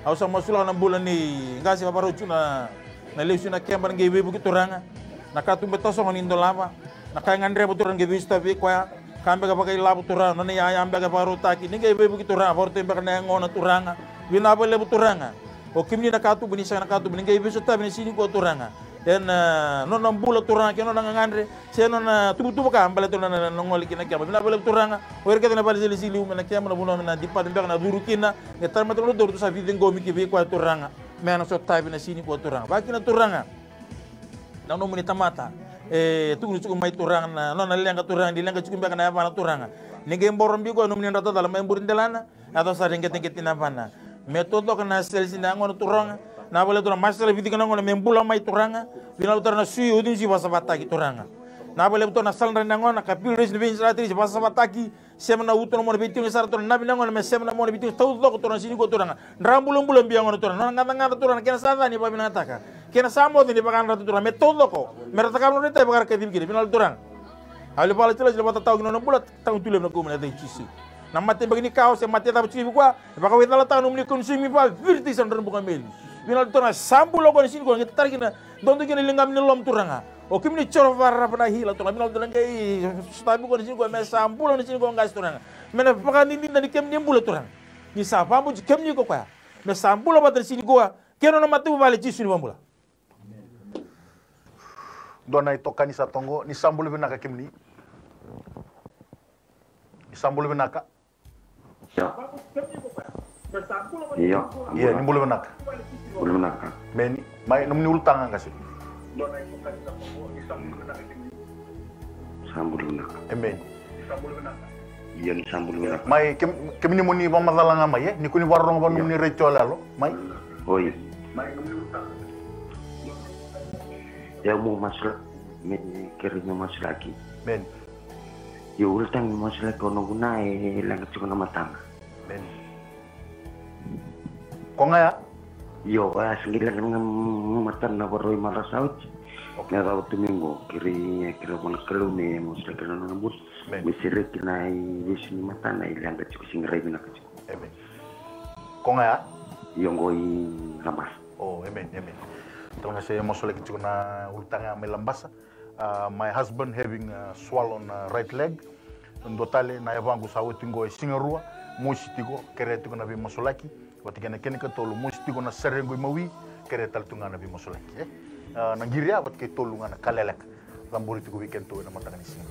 Au sa masulaka na bula nei qase vavarau tu na, na lesu ina keba, na qai veivuke Turaga. Na katuba e tasogo ni dolava. Na ka e gadreva Turaga, qai veisotavi vei koya. Ka beka vakailavo Turaga, nona iyaya beka e vakarautaki, ni qai veivuke Turaga, vakarautaki beka na yagona Turaga. Vinaka vakalevu Turaga. O kemuni na katuba, ni sega na katuba, ni qai veisotavi ena siga nikua Turaga. Ena, a, nona bula Turaga, kei na nona gagadre, se nona tuvatuva ka baleta na, na, na gole kina keba. Vinaka vakalevu Turaga. O ira kece na vale silisili, ume na keba, na vanua me na dipati beka, na curu kina. Qai tara mata na nodratou sa veiciqomi ki vei koya Turaga. Me na sotavi ena siga nikua Turaga. Vakakina Turaga. Na nomuni tamata e tukuni tiko mai Turaga na nona leqa Turaga, ni leqa tiko beka na yavana Turaga. Ni qai boro biu koya, nomuni drau tacala mai bure delana, yaco sara e qeteqete na yavana. Me taucoko na seleselesi na yagona Turaga. Vinaka vakalevu Turaga, masala vei ira na yagona me bula mai Turaga. Vinaka vakalevu Turaga, na sui, uciuci vakasavataki Turaga. Vinaka vakalevu Turaga, na saladrani na yagona, ka pili resi na veisalataki vakasavataki. Sema na uto na mona veitiko, ni sara Turaga na nami na yagona me sema na mona veitiko taucoko Turaga, sini ko Turaga. Dra bulabula biu yagona Turaga, nona gacagaca Turaga, na kena sa ca ni vakavinakataka, kena sa moce ni vakayadrata Turaga, me taucoko, me ra cakava na nodra itavi vakarakacivi kina, vinaka Turaga. Au lai vakalatilati, lai vakatatao kina nona bula, tagutu levu na kua mai na yaca i Jisu. Na mate beka ni kawa se mate cava tiko vei koya, e vakawaicalataka nomuni kau ni sui, me vaviriti sa nodra buka meli. Vinaka Turaga, sa bula o koya ni sini koya, qai tara kina, dodo kina ligamuni loma Turaga. O kemuni Jiova raraba na hila Turaga, vinaka Turaga, qai sotavi koya na sini koya, me sa bula na sini koya qase Turaga. Me na vakadinadina ni kemuni bula Turaga. Ni sa vakabauti kemuni ko koya. Me sa bula vata na sini koya. Kei na nona matavuvale Jisu ni vakabula. Dua na itokani sa toqo, ni sa bula vinaka kemuni. Ni sa bula vinaka. Io. Io. Ia, ni bula vinaka. Bula vinaka. Meni, mai, nomuni ulutaga qase. Sa bula vinaka. Emeni. Ia, ni sa bula vinaka. Mai, kem-, kemuni mo ni vakamacala ga mai, e? Ni ko ni vakarorogo vua nomuni retio yaloyalo, mai. Oi. Ia, mo masulaki, me kerei mo masulaki. Meni. Io, ulutaga ni masulaki, o noqu na e leqa tiko na matana. Meni. Ko ga ya? Io, a se qai leqa na matana, na varau i mada sa oti. Okay. Na cava tu mai qo, kerei, kerei vua na Kalou me masulaki na nona bula. Meni. Me sereki na ivesu ni matana, e leqa tiko, se qai rai vinaka tiko. Emeni. Ko ga ya? Io, qo i Labasa. O, emeni, emeni. Tale ga se masulaki tiko na ulutaga mai Labasa. Uh, my husband having a swell on, uh, right leg. Dua tale na yavaqu sa oti qo e Sigarua, mosi tiko, kerea tiko na veimasulaki. Vata kei na kena ikatolu, mosi tiko na serequ i Maui, kerea tale tu ga na veimasulaki, e. Uh, na qiri ya vata kei tolu ga na kaleleka. Cabori tiko vei kedatou ena mataka ni siga.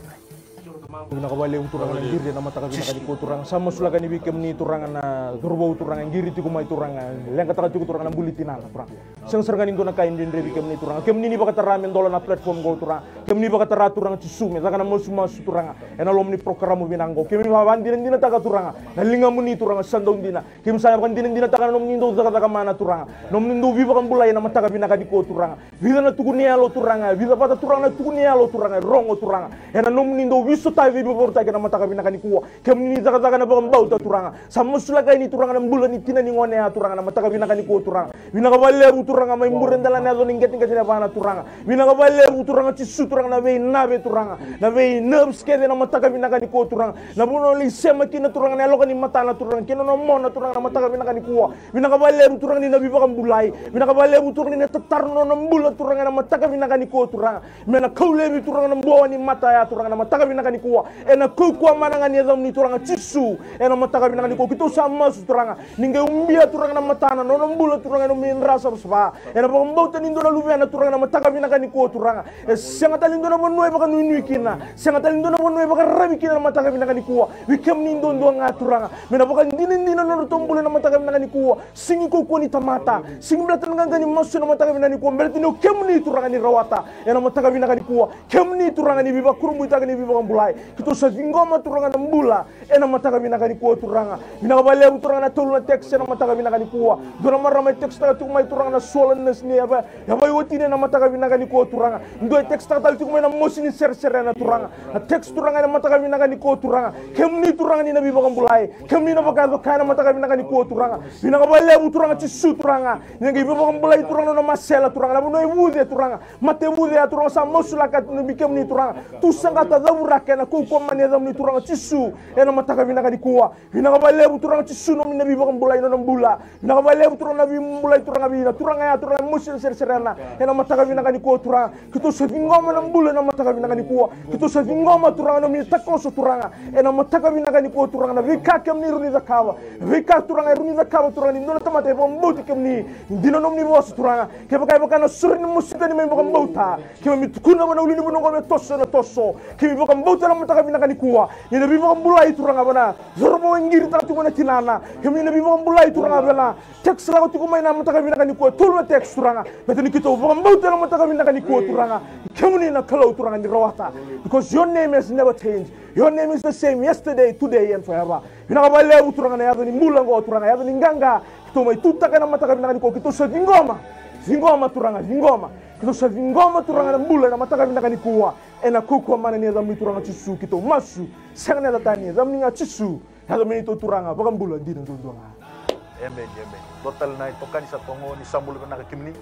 Vinaka vakalevu Turaga na qiri ena mataka vinaka nikua Turaga. Sa masulaka yani vei kemuni Turaga na cauravou Turaga, qiri tiko mai Turaga, leqataka tiko Turaga na bula ni tinana Turaga. Sega sara ga ni dua na ka e dredre vei kemuni Turaga. Kemuni ni vakatara me dola na platform qo Turaga. Kemuni vakatara Turaga Jisu me caka na masumasu Turaga ena loma ni porokaramu vinaka qo. Kemuni vakadinadinataka Turaga na ligamuni Turaga sa dau dina. Kemuni sa vakadinadinataka na nomuni dau cakacaka mana Turaga. Nomuni dau veivakabulai ena mataka vinaka nikua Turaga. Vica na tuku ni yalo Turaga, vica vata Turaga na tuku ni yalo Turaga, e rogo Turaga. Ena nomuni dau veisotavi veivakarautaki ena mataka vinaka nikua. Kemuni cakacaka na vakabauta Turaga. Sa masulaka yani Turaga na bula ni tina ni gone ya Turaga ena mataka vinaka nikua Turaga. Vinaka vakalevu Turaga mai bure dela na yaco ni qeteqete ni yavana Turaga. Vinaka vakalevu Turaga Jisu Turaga. na vei nave Turaga, na vei nerves kece na mataka vinaka nikua Turaga. Na vanua lai sema kina Turaga na yaloka ni matana Turaga, kina na mona Turaga na mataka vinaka nikua. Vinaka vakalevu Turaga ni na veivakabulai. Vinaka vakalevu Turaga ni na tatara na nona bula Turaga na mataka vinaka nikua Turaga. Me na kau laivi Turaga na buawa ni mata ya Turaga na mataka vinaka nikua. Ena kaukaua mana ga ni yacamuni Turaga Jisu. Ena mataka vinaka nikua keitou sa masu Turaga. Ni qai ubia Turaga na matana, na nona bula Turaga ena nomuni dra savasava. Ena vakabauta ni dua na luvena Turaga na mataka vinaka nikua Turaga. E sega tale ni dua na vanua e vakanuinui kina. Sega tale ni dua na vanua e vakararavi kina na mataka vinaka nikua. Vei kemuni duadua ga Turaga. Me na vakadinadina na nodratou bula na mataka vinaka nikua. Sega ni kaukaua ni tamata. Sega ni baleta na qaqa ni masu ena mataka vinaka nikua. Baleta ni o kemuni Turaga ni rawata. Ena mataka vinaka nikua. Kemuni Turaga ni veivakurabuitaki ni veivakabulai. Keitou sa ciqoma Turaga na bula. Ena mataka vinaka nikua Turaga. Vinaka vakalevu Turaga na tolu na text ena mataka vinaka nikua. Dua na marama e textaka tiko mai Turaga na soreness ni yava, yavai watini ena mataka vinaka nikua Turaga. Dua e textaka tale tiko mai na mosi ni seresere ena Turaga. Na text Turaga ena mataka vinaka nikua Turaga. Kemuni Turaga ni na veivakabulai. Kemuni na vakayaco kaya ena mataka vinaka nikua Turaga. Vinaka vakalevu Turaga Jisu Turaga. Ni qai veivakabulai Turaga na nona masela Turaga. Na vanua e vuce Turaga. Mate vuce ya Turaga sa masulaka tu na bi kemuni Turaga. Tu saqata cavuraka ena kaukaua mana ni yacamuni Turaga Jisu. Ena mataka vinaka nikua. Vinaka vakalevu Turaga Jisu nomuni na veivakabulai nona bula. Vinaka vakalevu Turaga na veibulai Turaga vei na Turaga ya Turaga mosi na sereserena. Ena mataka vinaka nikua Turaga. Keitou sa ciqoma na bula ena mataka vinaka nikua. Keitou sa ciqoma Turaga nomuni takoso Turaga. Ena mataka vinaka nikua Turaga na veika kemuni rau ni cakava. Veika Turaga e rau ni cakava Turaga ni dua na tamata e vakabauti kemuni. Dina nomuni vosa Turaga. Kevaka e vaka na sore ni mosita ni mai vakabauta. Keimami tukuna vana ulunivanua qo me toso ena toso. Keimami vakabauta na mataka vinaka nikua. Ni na veivakabulai Turaga vana. Coro vakawaqiritaka tiko mai na tinana. Kemuni na veivakabulai Turaga vana. Text lako tiko mai na mataka vinaka nikua. Tolu na text Turaga. Baleta ni keitou vakabauta na mataka vinaka nikua Turaga. Kemuni na Kalou Turaga ni rawata. Because your name has never changed. Your name is the same yesterday, today and forever. Vinaka vakalevu Turaga na yaca ni bula qo Turaga. Yaca ni qaqa. Keitou mai tutaka ena mataka vinaka nikua. Keitou sa ciqoma. Ciqoma Turaga. Ciqoma. Keitou sa ciqoma Turaga na bula ena mataka vinaka nikua. Ena kaukaua mana ni yacamuni Turaga Jisu keitou masu. Sega na yaca tani, yacamuni ga Jisu. Yaca me neitou Turaga vakabula dina duadua ga. Emeni, emeni. Dua tale na itokani sa toqo ni sa bula vinaka kemuni.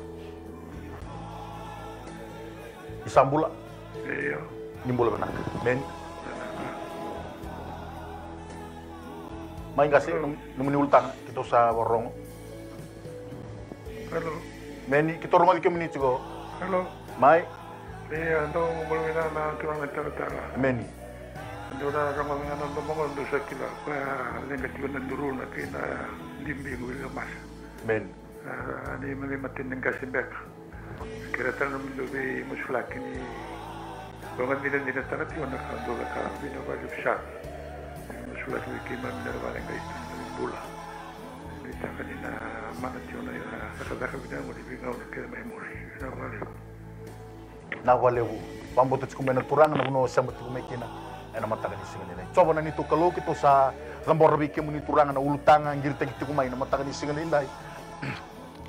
Ni sa bula. Io. Ni bula vinaka. Emeni. Mai qase, nomuni ulutaga keitou sa vakarorogo. Hello. Meni, keitou rogoci kemuni tiko. Hello. Mai. Ia, dou bula vinaka na turaga na talatala. Meni. Dou na rogoca ga na domoqo dou sa kila koya leqa tiko na duruna kei na dibiqu i Lamasa. Meni. A, ni mani mateni qase beka. Kere tale na mudou veimasulaki ni vakadinadina tale tiko na ka dou cakava, vinaka vakalevu sara. Masulaki vei keimami na vale qai tu na bula. Ni taka ni na mana tiko na cakacaka vinaka ni veigauna kece mai muri. Vinaka vakalevu. Vinaka vakalevu. Vakabauta tiko mai na Turaga na vanua o sema tiko mai kina ena mataka ni siga ni nai. Jiova na neitou Kalou, keitou sa cabora vei kemuni Turaga na ulutaga qiritaki tiko mai na mataka ni siga ni nai.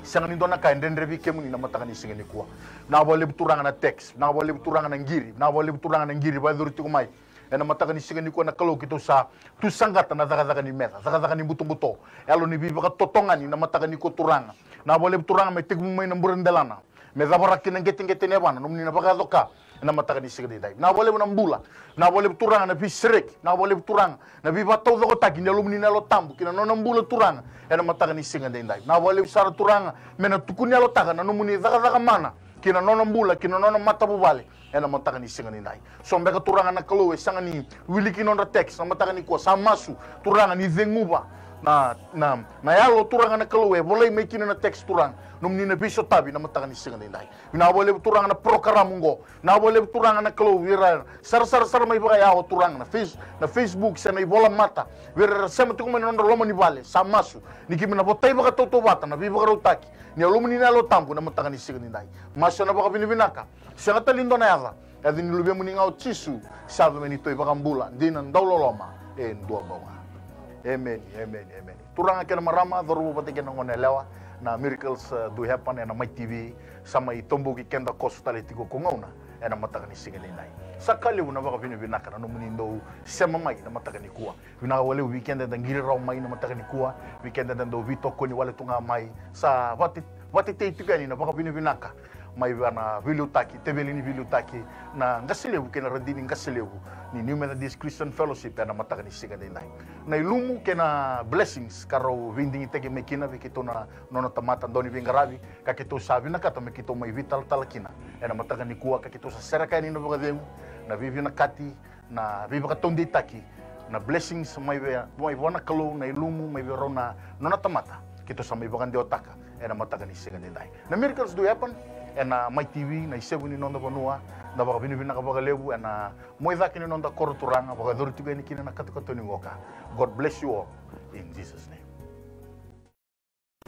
Sega ni dua na ka e dredre vei kemuni na mataka ni siga nikua. Vinaka vakalevu Turaga na text, vinaka vakalevu Turaga na qiri, vinaka vakalevu Turaga na qiri vakayacori tiko mai. Ena mataka ni siga nikua na Kalou keitou sa tu saqata na cakacaka ni meca, cakacaka ni butobuto. Yalo ni veivakatotogani na mataka nikua Turaga. Vinaka vakalevu Turaga me tekivu mai na bure delana. Me cavaraki na qeteqete ni yavana, nomuni na vakayaco ka. Ena mataka ni siga ni dai. Vinaka vakalevu na bula. Vinaka vakalevu Turaga na veisereki. Vinaka vakalevu Turaga na veivataucokotaki ni Yalomuni na Yalo Tabu ki na nona bula Turaga. Ena mataka ni siga ni dai. Vinaka vakalevu sara Turaga me na tukuni yalotaka na nomuni cakacaka mana ki na nona bula, ki na nona matavuvale. Ena mataka ni siga ni dai. So beka Turaga na Kalou e sega ni wiliki nodra text na mataka nikua, sa masu Turaga ni ceguva na, na, na yalo Turaga na Kalou e volai mai kina na text Turaga. Nomuni na veisotavi na mataka ni siga ni dai. Vinaka vakalevu Turaga na porokaramu oqo. Vinaka vakalevu Turaga na Kalou vei ira sarasara sara mai vakayawa Turaga na face, na Facebook se na ivolamata. Vei ira era sema tiko mai na nodra loma ni vale, sa masu ni keimami na votai vakatautauvata na veivakarautaki ni Yalomuni na Yalo Tabu na mataka ni siga ni dai. Masu ena vakavinavinaka. Sega tale ni dua na yaca. Yaca ni Luvemuni ga o Jisu, sa yaco me neitou iVakabula dina, dauloloma e dua bau ga. Emeni, emeni, emeni. Turaga kei na marama, cauravou vata kei na goneyalewa, na Miracles, uh, Do Happen ena Mai T V, sa mai toboki keda koso tale tiko ko gauna ena mataka ni siga ni nai. Sa ka levu na vakavinavinaka na nomuni dau sema mai na mataka nikua. Vinaka vakalevu vei keda eda qiri rawa mai na mataka nikua, vei keda eda dau veitokoni wale tu ga mai. Sa vate, vatetei tiko yani na vakavinavinaka mai vei na veiliutaki, teveli ni veiliutaki, na qase levu kei na radini qase levu ni New Methodist Christian Fellowship ena mataka ni siga daidai. Na ilumu kei na blessings ka rau veidigitaki mai kina vei keitou na nona tamata dau ni veiqaravi, ka keitou sa vinakata me keitou mai veitalatala kina ena mataka nikua, ka keitou sa sereka yani na vakacegu, na veivinakati, na veivakataudeitaki, na blessings mai vei, mai vua na Kalou, na ilumu mai vei rau na nona tamata, keitou sa mai vakadewataka ena mataka ni siga daidai. Na miracles do happen ena Mai T V, na isevu ni noda vanua. Da vakavinavinaka vakalevu ena muaicake ni noda koro turaga, vakayacori tiko yani kina na katokato ni qoka. God bless you all in Jesus' name.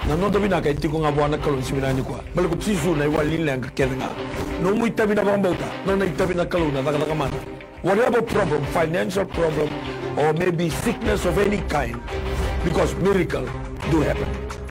Na noda vinaka e tiko ga vua na Kalou ni siga vinaka nikua. Baleta ko Jisu na iwali ni leqa kece ga. Nomu itavi na vakabauta, nona itavi na Kalou na cakacaka mana. Whatever problem, financial problem, or maybe sickness of any kind, because miracle do happen.